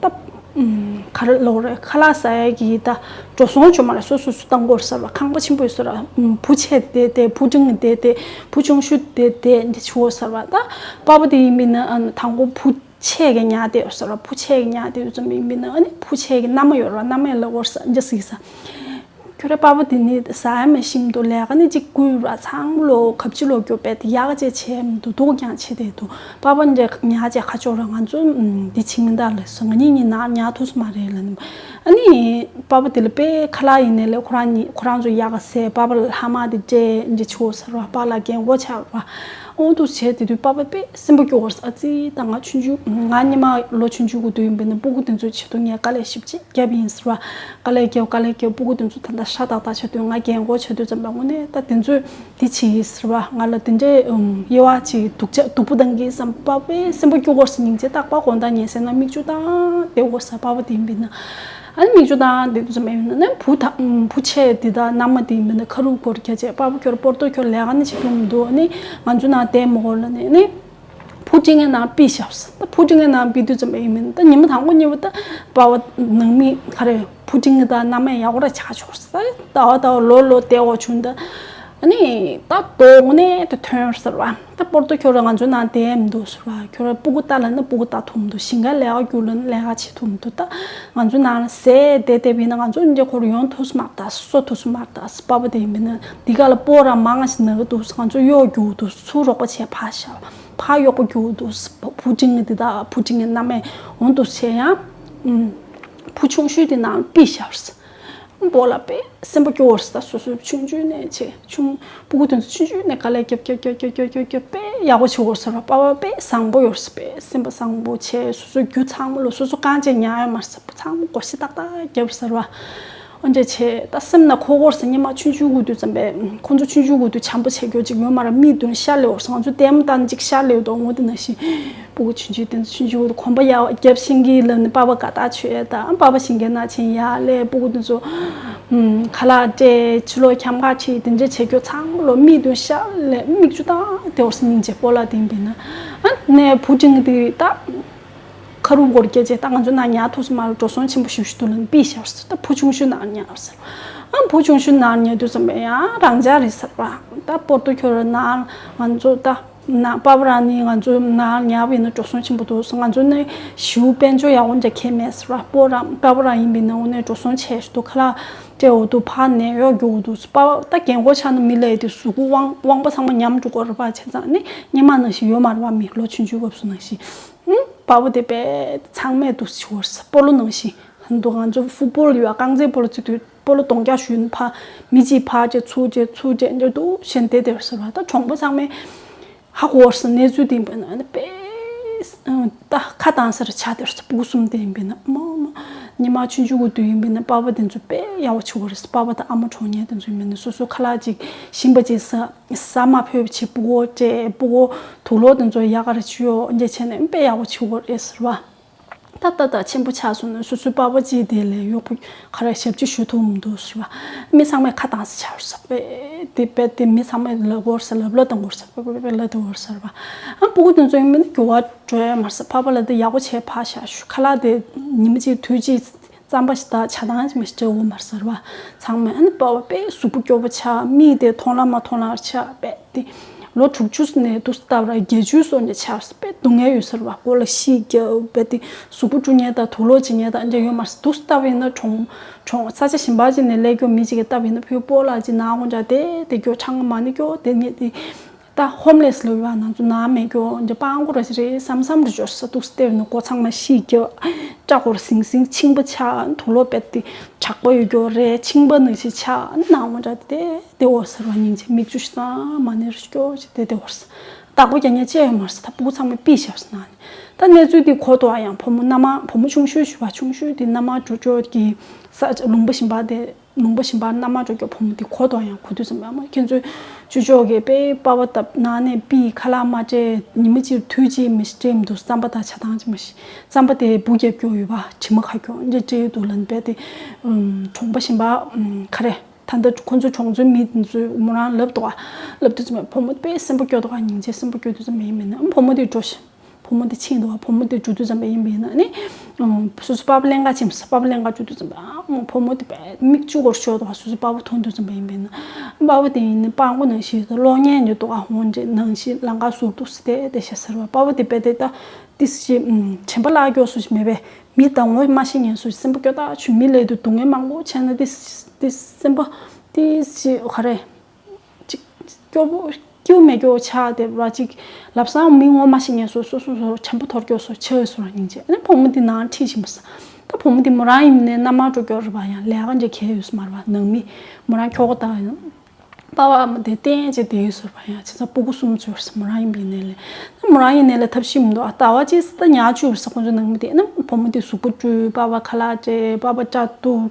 ད་ག་རེ་ལོག་རེད། ཁ་ལག་ཟ་ཡ་གི་ད་འགྲོ་སོང་བྱུང་མ་རེད། སོ་སོ་སོ་གཏང་དགོས་ཟེར་བ། ཁང་པ་ཆེན་པོ་ཡོད་ཟེར་བ། བུ་ཆེ་བསྡད་བསྡད། བུ་འབྲིང་བསྡད་བསྡད། བུ་ཆུང་ཤོས་བསྡད་བསྡད། འདི་ཆུ་བོ་ཟེར་བ། ད་པ་ཕ་དེ་ཡིན་མིན་ན་དང་པོ་བུ་ཆེ་གི་ཉག་དེ་ཟེར་བ། བུ་ཆེ་གི་ཉག་དེ་ཙམ་ཡིན་པས་ན་ཨ་ནི་བུ་ཆེ་གི་མནའ་མ་ཡོད་ར། མནའ་མས་ལབ་དགོས་ས་འཇའ་སིག་ས། ཁྱོད་རའི་པ་ཕ་དེ་ནི་ཟ་ཡ་མེད་ཤིང་དུ་ལས་ཀ་ནི་གཅིག་བསྐུལ་ར། ཚང་མ་ལོ་གབ་ཅི་ལོ་སྐྱོ་པས་དེ་ཡག་ཅེས་བྱས་མི་འདུག་འདུག་ཀྱང་བྱེད་དེ་འདུག་པ་ཕ་འདྲ་ཉག་ཅེས་ཁ་ཕྱོགས་ར། ང་ཚོ་འདི་ཕྱིན་མི་འདའ་ལས་སོ། ང་གཉིས་གཉིས་ནང་ཉག་ཐུག་སོ་མ་རེད་ལ་ནི། ཨ་ནི་པ་ཕ་དེ་ལ་དཔེ་ཁ་ལག་ཡིན་ནའི་ལས་ཁོ་རང་གཉིས་ཁོ་རང་ཚོ་ཡག་ག་ཟས། པ་ཕ་ལ་ལྷག་མ་དེ་སྤྲད་འདི་ཆུ་བོ་ཟེར་བ། པ་ལ་རྒན་གོག་ཆགས་པ། ཨོ་འདུག་བྱས་དེ་དུས་པ་ཕ་དཔེ་སེམས་པ་སྐྱོ་བར་ས། ཨ་ཙི་ད་ང་ཆུང་ཆུང་ང་ཉི་མ་ལོ་ཆུང་ཆུང་གི་དུས་ཡིན་པས་ན་སྤུ་གུ་དེ་ཚོའི་ཆེད་དུ་ངས་དཀའ་ལས་ཞིབ་ཅིག་བརྒྱབ་ཡིན་ཟེར་བ། དཀའ་ལས་བརྒྱབ་དཀའ་ལས་བརྒྱབ། སྤུ་གུ་དེ་ཚོ་ད་ལྟ་ཤ་སྟག་སྟག་ཆགས་དུས་ང་རྒན་གོག་ཆགས་དུས་ཙམ་པ་དངོས་གནས་ད་དེ་ཚོས་འདི་བྱེད་ཡིན་ཟེར་བ། ང་ལ་དེ་འདྲའི་དབྱེ་བ་ཅིག་སྡུག་ཅག་སྡུག་པོ་བཏང་གི་བསམ། པ་ཕའི་སེམས་པ་སྐྱོ་བར་ས། སྙིང་རྗེ་རྟག་པ་དགོང་དག་ཉལ་སའི་ནང་མིག་ཆུ་བཏང་བསྡད་དགོས་ས། པ་ཕ་དེ་ཡིན་པས་ན། ཨ་ནི་མིག་ཆུ་བཏང་བསྡད་དུས་ཙམ་པ་ཡིན་ན་ནི་བུ་ད་བུ་ཆེ་དེ་དག་མནའ་མ་དེ་ཡིན་པས་ན་ཁ་རུབ་སྒོར་རྒྱ་བྱས། པ་ཕ་ཁྱོད་པོར་ཏོ་ཁྱོད་ལས་ཀ་ནི་བྱེད་རྒྱུ་མི་འདུག་ཨ་ནི་ང་ཚོ་ནང་བསྡད་མི་དགོས་ལབ་ནས་ནི། བུ་འབྲིང་ངའི་ནང་ཕུད་བཞག་ས། ད་བུ་འབྲིང་ངའི་ནང་ཕུད་དུས་ཙམ་པ་ཡིན་མིན་ད་ཉི་མ་དང་པོ་གཉིས་པ་ད་པ་ཕ་ནང་མི་ག་རེ་བུ་འབྲིང་ངའི་ད་མནའ་མས་ཡག་པོ་ར་ཆགས་ཆོག་ས། ད་ཟླ་བ་ཟླ་བ་ལོ་ལོ་བསྡད་འོ་བྱུང་ད། ཨ་ནི་ད་དོགས་ནས་དེ་ཐོན་ཟེར་བ། ད་པོར་ཏོ་ཁྱོད་རང་ང་ཚོའི་ནང་བསྡད་མི་འདུག་ཟེར་བ། ཁྱོད་རང་སྤུ་གུ་ལྟ་ལབ་ན་སྤུ་གུ་ལྟ་ཐུབ་མི་འདུག་ཞིང་ཁ་ལས་ཀ་རྒྱུགས་ལབ་ན་ལས་ཀ་བྱེད་ཐུབ་མི་འདུག་ད་ང་ཚོའི་ནང་ལ་ཟས་བསྡད་བསྡད་པ་ཡིན་ན་ང་ཚོ་འདི་ཁོར་ཡོང་ཐུབ་ས་མ་རེད། ད་གསོ་ཐུབ་ས་མ་རེད། ད་པ་ཕ་དེ་ཡིན་པ་ཡིན་ན་འདི་ག་ལ་སྤོ་ར་མང་ཞིག་ན་གི་འདུག་ང་ཚོ་གཡོག་རྒྱུགས་འདུག་ཚུར་རོགས་པ་བྱས་ཕར་བཞག་ཕར་གཡོག་པོ་རྒྱུགས་འདུག་བུ་འབྲིང་གི་འདི་དག་བུ་འབྲིང་གི་མནའ་མས་འོང་འདུག་བྱས་ཡང་། ཨུམ། བུ་ཆུང་ཤོས་དེ་ནང་པི་ཤར། སྤོ་ལགས་དཔེ་སེམས་པ་སྐྱོ་བོ་རེད། ད་སོ་སོའི་ཆུང་ཆུང་ནས་བྱས་ཆུང་སྤུ་གུ་དེ་ཚོ་ཆུང་ཆུང་ནས་དཀའ་ལས་རྒྱབ་རྒྱབ་རྒྱབ་རྒྱབ་རྒྱབ་རྒྱབ་རྒྱབ་དཔེ་ཡག་པོ་བྱེད་དགོས་ཟེར་བ། པ་ཕ་དཔེ་བཟང་པོ་ཡོད་རེད། དཔེ་སེམས་པ་བཟང་པོ་བྱས་སོ་སོའི་རྒྱུ་ཚང་མ་ལོ་སོ་སོ་རྐང་རྗེས་ཉར་ཡོད་མ་རེད་ཟེར། ཚང་མ་སྒོར་གཞས་ཏག་ཏག་རྒྱབ་ཟེར་བ། འོན་ཏེ་བྱས་ད་སེམས་ནང་ཁོག་སྒོར་ཟེར་ཉི་མ་ཆུང་ཆུང་གུ་དུས་ཙམ་པས་ཁོང་ཚོ་ཆུང་ཆུང་གུ་དུས་བྱམས་པོ་བྱེད་རྒྱུ་ཅིག་ཡོད་མ་རེད། མིག་མདུན་ཤར་ལེ་བོར་སོང་། ང་ཚོ་ལྟད་མོ་ལྟ་ན་ཅིག་ཤར་ལེ་འདུག་འོ་དེ་ནང་བཞིན་སྤུ་གུ་ཆུང་ཆུང་དེ་ཚོ་ཆུང་ཆུང་གུ་དུས་གོམ་པ་ཡག་རྒྱབ་ཤེས་ཀྱི་ལབ་ནས་པ་ཕ་དགའ་ཐག་ཆོད་ཡ། ད་པ་ཕ་ཞིང་ཁའི་ནང་ཕྱིན་ཡར་སླེབས་སྤུ་གུ་དེ་ཚོ་ཁ་ལག་སྤྲད་ཕྱི་ལོགས་འཁྱམ་ག་ཁྲིད་དེ་འདྲ་བྱེད་རྒྱུ་ཚང་མ་ལོ་མིག་མདུན་ཤར་ལེ་མིག་ཆུ་བཏང་དེ་བོར་སོང་། སྙིང་རྗེ་སྤོ་ལགས་དེ་ཡིན་པས་ན་ཨ་ནས་བུ་འབྲིང་གི་དེ་ད། ཁ་རུབ་སྒོར་སྐྱེ་རྗེས་ད་ང་ཚོ་ནང་ཉར་ཐུབ་ས་མ་རེད། འགྲོ་སོང་ཆེན་པོ་ཞེ་པོ་ཞིག་འདུག་ལབ་ནས་པི་ཤར་ཟེར། ད་བུ་ཆུང་ཤོས་ནང་ཉར་ཟེར། ཨ་བུ་ཆུང་ཤོས་ནང་ཉར་དུས་ཙམ་པས་ཡང་རང་འཇགས་རེད་ཟེར་བ། ད་པོར་ཏོ་ཁྱོད་རང་ནང་ང་ཚོ་ད་ནང་པ་ཕ་རང་ནི་ང་ཚོ་ནང་ཉར་བ་ཡིན་ན་འགྲོ་སོང་ཆེན་པོ་འདུག་ང་ཚོ་ནི་ཞེ་པོ་དཔལ་འབྱོར་ཡག་པོ་འདྲ་གང་ཡང་མེད་ཟེར་བ། པོ་རང་པ་ཕ་རང་ཡིན་པས་ན་འོ་ནས་འགྲོ་སོང་ཆེ་ཞིག་འདུག་ཁ་ལག་སྤྲད་འོ་འདུག་ཕར་ནས་གཡོག་རྒྱུག་འོ་འདུག་པ་ཕ་ད་རྒན་གོག་ཆགས་ན་མི་ལ་ཡི་དེ་གཟུགས་པོ་དབང་དབང་པོ་ཚང་མ་ཉམས་འགྲོ་གི་རེད་པ། བྱས་ཙང་ནི་སྔོན་མ་ནང་བཞིན་ཡོད་མ་རེད་པ། མི་ལོ་ཆུང་ཆུང་སྐབས་སུ་ནང་བཞིན། ཨུམ། པ་ཕ་དེ་དཔེ་ཚང་མས་འདུག་སེ་བྱེད་ཀྱི་ཡོད་རེད། སྤོ་ལོ་ནང་བཞིན་འདུག་ང་ཚོ་ཕུཊ་བོལ་ཡོད་ཨ། རྐང་རྩེད་སྤོ་ལོ་རྩེ་དུས་སྤོ་ལོ་གདོང་རྒྱག་ཞུས་ན་ཕར་མི་གཅིག་ཕར་བྱས་ཚུར་བྱས་ཚུར་བྱས་འདྲ་འདུག་བྱས་ནས་བསྡད་བསྡད་ཡོད་རེད་ཟེར་བ། ད་གྲོང་པ་ཚང་མས་ཧ་གོ་བ་རེད་ཟེར། གནས་ཚུལ་དེ་ཡིན་པས་ན་ཨ་ནི་དཔེ་ད་ཁ་གཏང་ས་རེ་ཆགས་བསྡད་ཡོད་རེད་ཟེར། སྤུ་གུ་གསུམ་དེ་ཡིན་པས་ན་མ་མ་ཉི་མ་ཆུང་ཆུང་གི་དུས་ཡིན་པས་ན་པ་ཕ་དེ་ཚོ་དཔེ་ཡག་པོ་བྱེད་ཀྱི་ཡོད་རེད་ཟེར། པ་ཕ་དང་ཨ་མ་གྲོངས་མཁན་དེ་ཚོ་ཡིན་པས་ན་སོ་སོ་ཁ་ལག་ཅིག་ཞིམ་པ་ཅིག་ཟ། ཟ་མ་ཕོད་པ་བྱས་སྤུ་གུ་སྤྲད། སྤུ་གུ་དུག་ལོག་དེ་ཚོ་ཡག་ག་རེ་བྱུགས་ཡོད་འདྲ་བྱས་ནས་དཔེ་ཡག་པོ་བྱེད་ཀྱི་ཡོད་རེད་ཟེར་བ། ད་ལྟ་ད་ཆེན་པོ་ཆགས་སོང་ན་སོ་སོའི་པ་ཕ་གཅིག་དེ་ལས་གཡོག་པོ་ག་རེ་ཞབས་ཕྱི་ཞུ་ཐུབ་མི་འདུག་ཟེར་བ། མི་ཚང་མས་ཁ་གཏང་ས་ཆགས་ཡོད་ཟེར་བ། དེ་དཔེ་དེ་མི་ཚང་མས་ལབ་ཀྱི་ཡོད་ཟེར། ལབ་ལབ་གཏོང་གི་ཡོད་ཟེར་བ། དཔེ་དཔེ་དཔེ་ལབ་བསྡད་ཡོད་ཟེར་བ། ཨ་སྤུ་གུ་དེ་ཚོ་ཡིན་པས་ན་འགྱུར་བ་འགྲོ་ཡ་མ་རེད་ཟེར། པ་ཕ་ལ་དེ་ཡག་པོ་བྱས་ཕར་བཞག་ཞུ། ཁ་ལག་དེ་ཉི་མ་གཅིག་དུས་གཅིག་རྩམ་པ་ཞིག་ད་ཆ་ཚང་ཞིག་མི་སྤྲད་འོ་མ་རེད་ཟེར་བ། ཚང་མས་ཨ་ནི་པ་ཕ་དཔེ་གཟུགས་པོ་སྐྱོ་པོ་ཆགས། མིག་དེ་མཐོང་ལ་མ་མཐོང་ལ་ཆགས། དཔེ་དེ་ལོ་དྲུག་ཅུ་ནས་འདུག་སེ་ལྟ་བ་ར་བརྒྱད་ཅུ་སོགས་ནས་ཆགས། དཔེ་སྡུག་བསྔལ་ཡོད་ཟེར་བ། མགོ་ལ་ཤི་རྒྱག་དཔེ་དེ་གཟུགས་པོ་བཀྲུ་མཁན་དང་དུག་ལོག་བྱེད་མཁན་དང་འདྲ་ཡོད་མ་རེད། འདུག་སེ་ལྟ་བ་ཡིན་ན་གྲོང་གྲོང་ས་ཆ་གཞན་པ་ཅིག་ནས་སླེབས་མཁན་མི་ཅིག་གིས་ལྟ་བ་ཡིན་ན་ཕུ་བོ་སྤོ་ལགས་ཅིག་ནང་ཁོང་ཅག་དེ་དེ་སྐྱོ་ཆང་མ་ནི་སྐྱོ་དེ་ཉེ་དེ། ད་ཧོམ་ལེ་སི་ལབ་ཡོད་པ། ང་ཚོ་ནང་མེད་རྒྱུ་འདི་སྤྲང་པོ་ར་ཞིག་རེད་བསམ་བསམ་རེ་བྱོས་ས། འདུག་སེ་བལྟས་ན་མགོ་ཚང་མ་ཤི་རྒྱུ། སྐྲ་སྐོར་ཟིང་ཟིང་། མཆིན་པ་ཆག། དུག་ལོག་དཔེ་དེ་དྲག་པོ་ཡོད་རྒྱུ་རེད། མཆིན་པ་ནང་བཞིན་ཆགས། ནང་མོ་འདྲ་དེ་དེ་འོ་ཟེར་བ། སྙིང་རྗེ། མིག་ཆུ་ཞིག་དང་མ་ཎི་རེ་སྐྱོ་ཞིག་དེ་དེ་འོ་ཟེར། བདག་པོ་རྒྱག་མཁན་ཅི་ཡང་མ་རེད་ཟེར། ད་སྤུ་གུ་ཚང་མས་པི་ཤར་ཟེར་ནང་ནས། ད་གནས་ཚུལ་འདི་གོ་ཐུབ་པ་ཡང་བུ་མོ་མནའ་མ་བུ་མོ་ཆུང་ཤོས་ཞུ་བ། ཆུང་ཤོས་དེ་མནའ་མ་འགྲོ་འགྲོ་གི་ས་ལུང་པ་གཞན་པ་དེ། ལུང་པ་གཞན་པར་མནའ་མ་འགྲོ་རྒྱུ་བུ་མོ་དེ་གོ་ཐུབ་ཡང་གོ་དུས་ཙམ་པ་ཨ་མ་ཁྱེད་ཚོའི་ཅོ་ཅོ་གིས་དཔེ་པ་ཕ་བཏབ་ནང་ནས་པི་ཁ་ལག་མ་སྤྲད། ཉི་མ་གཅིག་དུས་གཅིག་མི་ཤི་སྤྲད་མི་འདུག་རྩམ་པ་དང་ཆ་ཚང་ཅིག་མ་ཤི། རྩམ་པ་དེ་འབུ་རྒྱབ་རྒྱུ་ཡོད་པ། དྲི་མ་ཁ་རྒྱུ་འདི་སྤྲད་ཡོད་འདུག་ལབ་པས་དེ། གྲོང་པ་གཞན་པ་ག་རེ་ད་ལྟ་ཁོ་ཚོ་གྲོང་ཚོའི་མི་ཚོས་མོ་རང་ལབ་འདུག་ག་ལབ་དུས་ཙམ་པ་བུ་མོ་དཔེ་སེམས་པ་སྐྱོ་འདུག་ག་སྙིང་རྗེ། སེམས་པ་སྐྱོ་དུས་ཙམ་པ་ཡིན་མིན་ན་བུ་མོ་དེ་འགྲོ་ཤི། བུ་མོ་དེ་ཕྱིན་འདུག་བ། བུ་མོ་དེ་འགྲོ་དུས་ཙམ་པ་ཡིན་པས་ན་ནི། སོ་སོ་པ་ཕ་ལེན་ག་ཕྱིན་སོང་། པ་ཕ་ལེན་ག་འགྲོ་དུས་ཙམ་པ་ཨ་མོ་བུ་མོ་དེ་དཔེ་མིག་ཆུ་སྒོར་ཤོར་འདུག་བ། སོ་སོ་པ་ཕ་མཐོང་དུས་ཙམ་པ་ཡིན་པས་ན། པ་ཕ་དེ་ཡིན་ནི་སྤྲང་པོ་ནང་བཞིན་གློག་བརྙན་ཉོས་འདུག་ག་འོང་རྗེས་ནང་བཞིན་ལམ་ཁ་ཟུར་འདུག་སེ་བསྡད་བསྡད་ཤག་ཟེར་བ། པ་ཕ་དེ་དཔེ་དེ་ད་ཏིས་ཞིག་དྲན་པ་བརླག་རྒྱུ་སུ་ཞིག་མེད་པས། མི་དང་ངོ་མ་ཤེས་མཁན་སུ་ཞིག་སེམས་པ་སྐྱོ་ཐག་ཆོད། མི་ལས་དུ་སྡུག་བསྔལ་མང་པོ་བྱས་ན་ཏིས་ཏིས་སེམས་པ་ཏིས་ཞིག་ག་རེ། ཅིག་སྐྱོ་པོ་སྐྱིད་མེད་སྐྱོ་ཆགས་བསྡད་པ་ཅིག་ལབ་སང་མི་ངོ་མ་ཤེས་མཁན་སོ་སོ་སོ་སོ་དྲན་པ་འཐོར་སྐྱོ་སོ་ཆེ་བའི་སོ་རང་སྙིང་རྗེ། ཨ་ནི་བུ་མོ་འདི་ནང་ཁྲིད་བཞིན་པ་ས། ད་བུ་མོ་འདི་མོ་རང་ཡིན་ནས་མནའ་མ་འགྲོ་སྐྱོ་རེད་པ། ཡང་ལས་ཀ་འདྲ་གལ་ཡོད་ས་མ་རེད་པ། ནང་མི་མོ་རང་ཁྱོ་ག་དང་པ་ཕ་ཨ་མ་དེ་བསྟན་བྱས་བསྡད་ཡོད་ས་རེད་པ། ཡང་བྱས་ཙང་སྤུ་གུ་གསུམ་ཚོ་ཡོད་ས། མོ་རང་ཡིན་པའི་ནས་ལས་ད་མོ་རང་ཡིན་ནས་ལས་ཐབས་ཤེས་མི་འདུག་ཨ་ད་བ་ཅིག་ད་ཉར་བཅུག་ས། ཁོང་ཚོ་ནང་མི་དེ་ཨ་ནི་བུ་མོ་དེ་གཟུགས་པོ་བཀྲུས། པ་ཕ་ཁ་ལག་སྤྲད། པ་ཕ་སྐྲ་གཏུབ།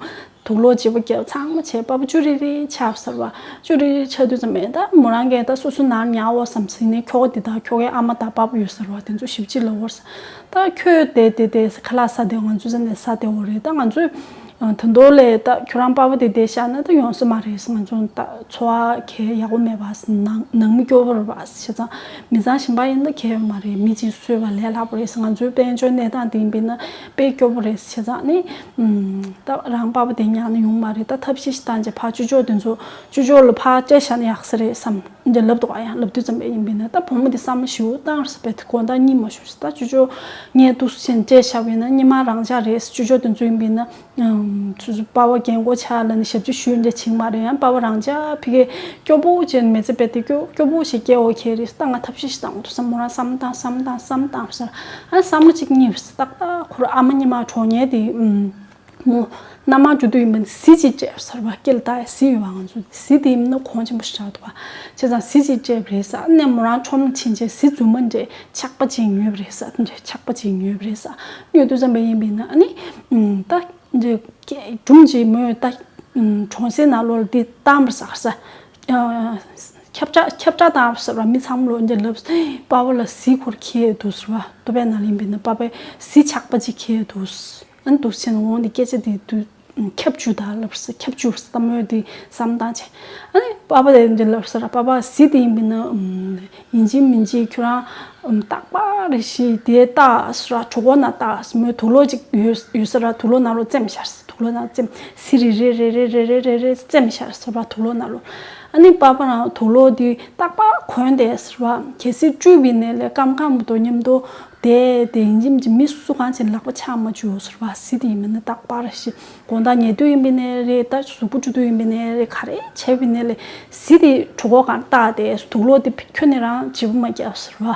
དུག་ལོག་བརྗེ་པོ་བརྒྱབ། ཚང་མ་བྱས། པ་ཕ་ཅོ་རི་རི་ཆགས་ཟེར་བ། ཅོ་རི་རི་ཆགས་དུས་ཙམ་པས་ད་མོ་རང་གིས་ད་སོ་སོ་ནང་ཉར་འོ་བསམ་ཟིན་ནས་ཁྱོ་ག་འདི་དང་ཁྱོ་གའི་ཨ་མ་དང་པ་ཕ་ཡོད་ཟེར་བ། དེ་ཚོ་ཞིབ་ཅིག་ལབ་འོ་ཟེར། ད་ཁྱོད་དེ་དེ་དེ་ཁ་ལག་ཟ་དེ་ང་ཚོའི་ས་ནས་ཟ་དེ་འོ་རེད། ད་ང་ཚོས་ ཨ། ད་དུང་ལས་ད་ཁྱོད་རང་པ་ཕ་དེ་བསྡད་བཞག་ན་ད་ཡོང་ས་མ་རེད། ང་ཚོ་ད་འཚོ་བ་གལ་ཡག་པོ་མེད་པ། ནང་ནང་མི་སྐྱོ་པོ་རེད་པ། བྱས་ཙང་མི་ཚང་གཞན་པ་ཡིན་ན་གལ་ཡོད་མ་རེད། མི་གཅིག་གསོས་པ་ལས་སླ་པོ་རེད། ང་ཚོའི་དཔལ་འབྱོར་གནས་སྟངས་དེ་ཡིན་པས་ན་དཔེ་སྐྱོ་པོ་རེད། བྱས་ཙང་ནི་ད་རང་པ་ཕ་དེ་ཉར་ན་ཡོང་མ་རེད། ད་ཐབས་ཤེས་ཤིག་བཏང་བྱས་ཕར་ཅོ་ཅོ་དེ་ཚོ་ཅོ་ཅོ་ལ་ཕར་སྤྲད་བཞག་ན་ཡག་ས་རེད་བསམ། འདི་ལབ་འདུག་ཨ་ཡང་ལབ་དུས་ཙམ་པ་ཡིན་པས་ན་ད་བུ་མོ་འདི་བསམ་བློ་ཞེ་པོ་བཏང་རེད་ཟེར། དཔེ་དེ་དགོང་དག་གཉིད་མ་ཞུགས་ཟེར། ད་ཅོ་ཅོ་ངས་འདུག་སེ་བྱས་བཞག་པ་ཡིན་ན་སྔོན་མ་རང་འཇགས་རེད་ཟེར། ཅོ་ཅོ་དེ་ཚོ་ཡིན་པས་ན་ཨམ། ཚུར་ཚུར་པ་ཕ་རྒན་གོག་ཆགས་ལབ་ནས་ཞབས་ཕྱི་ཞུས་འདྲ་བྱེད་ཀྱི་མ་རེད། ཡང་པ་ཕ་རང་འཇགས་ཕ་གིར་སྐྱོ་པོ་བྱས་ནས་མི་ཚེ་དཔེ་དེ་སྐྱོ་སྐྱོ་པོ་ཞིག་སྐྱེལ་འོ་ཁེལ་རེད་ཟེར། ད་ང་ཐབས་ཤེས་ཤིག་བཏང་འདུག་ཟེར། མོ་རང་བསམ་བཏང་བསམ་བཏང་བསམ་བཏང་ཟེར། ཨ། བསམ་བློ་གཅིག་གཉིས་ཟེར། ཏག་ཏག་ཁོ་རང་ཨ་མ་གཉིས་མ་གྲོངས་ཉེན་དེ་ཨམ། མོ་མནའ་མ་འཇུ་དུས་ཡིན་པ་ནི་གཟི་གཅིག་སྤྲད་ཟེར་བ། སྐེ་ལ་བཏགས་གཟི་ཡོད་པ། ང་ཚོ་གཟི་དེ་ཡིན་ན་གོང་ཆེན་པོ་ཞེ་དྲག་འདུག་པ། བྱས་ཙང་གཟི་གཅིག་སྤྲད་པ་རེད་ཟེར། ཨ་ནི་མོ་རང་ཆོམ་ཕྱིན་བྱས་གཟི་རྫུན་མ་འདྲ་ཆག་པ་གཅིག་ཉོས་པ་རེད་ཟེར། འདྲ་ཆག་པ་གཅིག་ཉོས་པ་རེད་ཟེར། ཉོས་དུས་ཙམ་པ་ཡིན་པས་ན་ཨ་ནི་ད་འདྲ་སྒྲུང་གཅིག་མོས་ད་གྲོང་གསེབ་ནང་ལོགས་ལ་འདི་བཏང་པ་ཟེར་ཟེར། ཁྱབ་བསྒྲགས་ཁྱབ་བསྒྲགས་བཏང་པ་ཟེར་བ། མི་ཚང་མ་ལོ་འདི་ལབ། པ་ཕ་ལ་གཟི་ཁོར་ཁེལ་འདུག་ཟེར་བ། ཏོ་པའི་ནང་ལ་ཡིན་པས་ན་པ་ཕའི་གཟི་ཆག་པ་གཅིག་ཁེལ་འདུག་ཨ་ནི་འདུག་སེ་བྱས་ནས་འོང་དེ་སྐད་ཆ་དེ་དུས་ཁྱབ་བཅུག་ད་ལབ་ཟེར། ཁྱབ་བཅུག་ཟེར། ད་མོས་དེ་བསམ་བཏང་བྱས། ཨ་ནི་པ་ཕ་དེ་འདི་ལབ་ཟེར། པ་ཕ་གཟི་དེ་ཡིན་པས་ན་ཡིན་གཅིག་མིན་གཅིག་ཁྱོད་རང་རྟག་པར་རེ་ཞིག་དེ་བཏགས་ཟེར། གྲོད་ཁོག་ནང་བཏགས་ཟེར། མོའི་དུག་ལོག་ཅིག་ཡོད་ཡོད་ཟེར། དུག་ལོག་ནང་ལོགས་བཙེམས་བཞག་ཟེར། དུག་ལོག་ནང་བཙེམས། གཟི་རེ་རེ་རེ་རེ་བཙེམས་བཞག་ཟེར་བ། དུག་ལོག་ནང་ལོགས། ཨ་ནི་པ་ཕ་རང་དུག་ལོག་དེ་རྟག་པར་གོན་བསྡད་ཟེར་བ། གལ་སྲིད་བཅུག་པ་ཡིན་ན་ལས་སྐམ་སྐམ་པོ་དང་མཉམ་དུ་བསྡད་དེ་ཡིན་གཅིག་མིན་གཅིག་མི་སུ་གང་ཞིག་ལག་པ་འཆང་མ་བཅུག་ཟེར་བ། གཟི་དེ་ཡིན་པས་ན་རྟག་པར་ཞིག་དགོང་དག་ཉལ་དུས་ཡིན་པས་ན་རེད། ད་གཟུགས་པོ་བཀྲུ་དུས་ཡིན་པས་ན་རེད། ག་རེ་བྱས་པ་ཡིན་ན་ལས་གཟི་དེ་གྲོད་ཁོག་སྒང་བཏགས་ཏེ་དུག་ལོག་དེ་ཁྱོན་ནས་རང་བརྗེ་པོ་མ་བརྒྱབ་ཟེར་བ།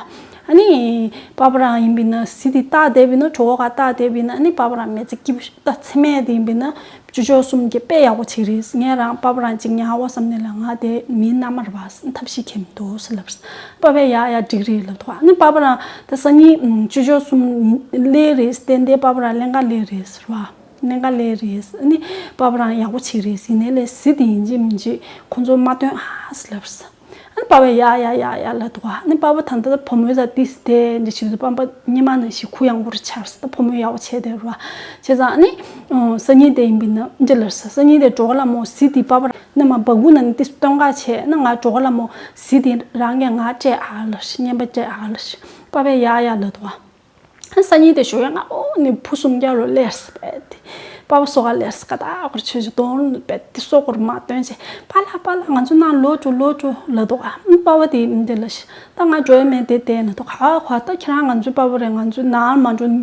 ཨ་ནི་པ་ཕ་རང་ཡིན་པས་ན་གཟི་དེ་བཏགས་བསྡད་པས་ན། གྲོད་ཁོག་སྒང་བཏགས་བསྡད་པས་ན། ཨ་ནི་པ་ཕ་རང་མི་ཚེ་སྐྱིད་པོ་ད་མཚན་མོ་དེ་ཡིན་པས་ན་ཅོ་ཅོ་གསུམ་གྱིས་དཔེ་ཡག་པོ་བྱེད་ཀྱི་རེད། ངས་རང་པ་ཕ་རང་གཅིག་ཉར་བ་བསམ་ནས་ལ། ང་དེ་མིའི་མནའ་མ་རེད་པ། ཐབས་ཤེས་ཁེལ་མི་འདུག་ཟེར་ལབ། པ་ཕས་ཡ་ཡ་འགྲིག་རེད་ལབ་འདུག་ཨ་ནི་པ་ཕ་རང་ད་སང་ཉིན་ཅོ་ཅོ་གསུམ་སླེབས་རེད། ཏན་ཏན་པ་ཕ་རང་ཀླན་ཀ་སླེབས་རེད་ཟེར་བ། ཀླན་ཀ་སླེབས་རེད། ཨ་ནི་པ་ཕ་རང་ཡག་པོ་བྱེད་ཀྱི་རེད། ཡིན་ནའི་ལས་གཟི་དེ་ཡིན་གཅིག་མིན་གཅིག་ཁོང་ཚོར་མ་སྟོན་ཨ་ཟེར་ལབ་ཟེར། ཨ་ནི་པ་ཕས་ཡ་ཡ་ཡ་ཡ་ལབ་འདུག་ཨ་ནི་པ་ཕ་ད་ལྟ་བུ་མོའི་རྩར་ཏོག་ཙམ་བསྡད་འདི་བྱེད་དུས་པ་ཕ་སྔོན་མ་ནང་བཞིན་གུ་ཡངས་པོ་རུ་ཆགས་ཟེར། ད་བུ་མོ་ཡག་པོ་བྱས་བསྡད་རེད་པ། བྱས་ཙང་ཨ་ནི་སང་ཉིན་དེ་ཡིན་པས་ན་འདི་ལབ་ཟེར། སང་ཉིན་དེ་གྲོགས་ལ་མོ་གཟི་དེ་པ་ཕ་རང་ནས་མར་སྦ་ཁུག་ནང་ནས་ཏོག་ཙམ་སྟོན་ག་བྱས་ན། ང་གྲོགས་ལ་མོ་གཟི་དེ་རང་གིས་ང་སྤྲད་ཨ་ལབ་ཟེར། རྔན་པ་སྤྲད་ཨ་ལབ་ཟེར། པ་ཕས་ཡ་ཡ་ལབ་འདུག་ཨ། སང་ཉིན་དེ་ཞོགས་ཀས་སྔ་པོ་ནས་བུ་གསུམ་ཀ་ལོག་སླེབས་ཟེར། པ་ཕ་སོ་ག་སླེབས་ཟེར། ཀ་དག་ཁོར་ཆོས་ཆོས་གདོང་པ་དེ་སོ་སྐོར་མ་སྟོན་བྱས། པཱ་ལགས་པཱ་ལགས་ང་ཚོ་ནང་ལོག་འགྲོ་ལོག་འགྲོ་ལབ་འདུག་ཨ། པ་ཕ་དེ་འདི་ལབ་ཟེར། ད་ང་འགྲོ་ཡ་མེད་དེ་བསྡད་ལབ་འདུག་ཨ་ཁོ་ད་ཁྱེད་རང་ང་ཚོའི་པ་ཕ་རེད། ང་ཚོའི་ནང་མ་འགྲོ།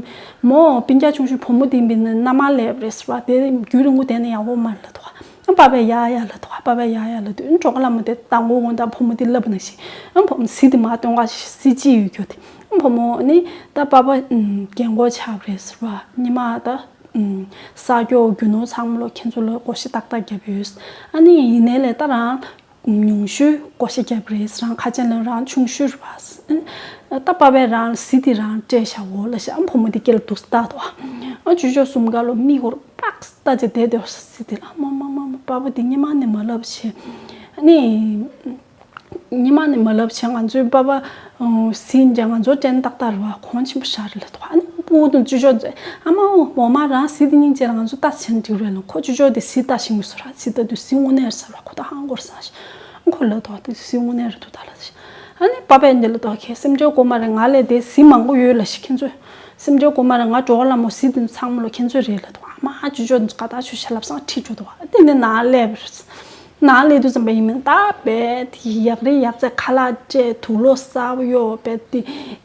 མོ་སྤུན་ཀྱག་ཆུང་ཆུང་བུ་མོ་དེ་ཡིན་པས་ན་མནའ་མ་སླེབས་རེད་ཟེར་བ། དེ་རྒྱུན་རིང་པོ་བསྡད་ན་ཡག་པོ་མ་རེད་ལབ་འདུག་ཨ། པ་ཕས་ཡ་ཡ་ལབ་འདུག་ཨ། པ་ཕས་ཡ་ཡ་ལབ་དུས་གྲོགས་ལ་མོ་དེ་དང་པོ་འོང་ད་བུ་མོ་དེ་ལབ་ནང་བཞིན། ཨ། བུ་མོ་གཟི་དེ་མར་སྟོན་ག་བྱས། གཟི་ཅི་ཡོད་རྒྱུ་དེ། ཨ། བུ་མོ་ནི་ད་པ་ཕ་རྒན་གོག་ཆགས་པ་རེད་ཟེར་བ། ཉི་མ་ད་ས་སྐྱོ་རྒྱུ་ནོར་ཚང་མ་ལོ་ཁྱེད་ཚོ་ལ་བགོ་བཤའ་ཏག་ཏག་བརྒྱབ་ཡོད། ཨ་ནི་ཡིན་ནའི་ལས་ད་རང་ཉུང་ཤོས་བགོ་བཤའ་བརྒྱབ་རེད། རང་ཁ་ཆེ་ལ་རང་ཆུང་ཤོས་རེད་པ། ད་པ་ཕས་རང་གཟི་དེ་རང་སྤྲད་བཞག་འོ་ལབ་ཤག་ཨ། བུ་མོ་དེ་སྐེ་ལ་འདུག་སེ་བཏགས་འདུག་ཨ། ཅོ་ཅོ་གསུམ་ཀ་ལོ་མིག་ཧོར་པགས་བལྟས་བྱས་བསྡད་འདུག་ཟེར། དེ་ལ་མ་མ་མ་མ། པ་ཕ་དེ་སྔོན་མ་ནས་མ་ལབ་བྱས། ཨ་ནི་སྔོན་མ་ནས་མ་ལབ་བྱས། ང་ཚོའི་པ་ཕ་གཟི་འདྲ་ང་ཚོ་སྤྲད་ན་ཏག་ཏག་རེད་པ། གོང་ཆེན་པོ་ཞེ་དྲག་རེད་ལབ་འདུག་ཨ་ནི་ཕྲུ་གུ་དང་ཅོ་ཅོ་ཚོས་ཨ་མ་འོ་མ་རང་གཟི་དེ་སྙིང་རྗེ་ལ་ང་ཚོ་ལྟ་བྱས་ན་འགྲིག་རེད་ལབ། ཁོ་ཅོ་ཅོ་དེ་གཟི་ལྟ་ཤེས་ཀྱི་མ་རེད། གཟི་ལྟ་དུས་གཟི་དངོས་གནས་རེད་ཟེར་བ། ཁོ་ད་ཧང་གོ་རེད་ཟེར། ཁོ་ལབ་འདུག་དེ་གཟི་དངོས་གནས་རེད་འདུག་ད་ལབ་ཟེར། ཨ་ནི་པ་ཕས་འདི་ལབ་འདུག་ཁྱེད་སེམས་ཁྲལ་དགོས་མ་རེད། ང་ལ་དེ་གཟི་མང་པོ་ཡོད་ལབ་ཤག་ཁྱེད་ཚོས་སེམས་ཁྲལ་དགོས་མ་རེད། ང་གྲོགས་ལ་མོ་གཟི་དེ་ཚང་མ་ལོ་ཁྱེད་ཚོའི་རེད་ལབ་འདུག་ཨ་མ་ཅོ་ཅོ་འདི་ཀ་ད་ཆུ་ཤ་ལབ་སང་ཁྲིད་འགྲོ་འདུག་ཨ། དེ་ནས་ནང་སླེབས་རེད། ནང་སླེབས་དུས་ཙམ་པ་ཡིན་མིན་ད་རྦད་དེ་ཡག་རིགས་ཡག་རྩེ་ཁ་ལག་སྤྲད། དུག་ལོག་གསར་པ་གཡོགས། རྦད་དེ་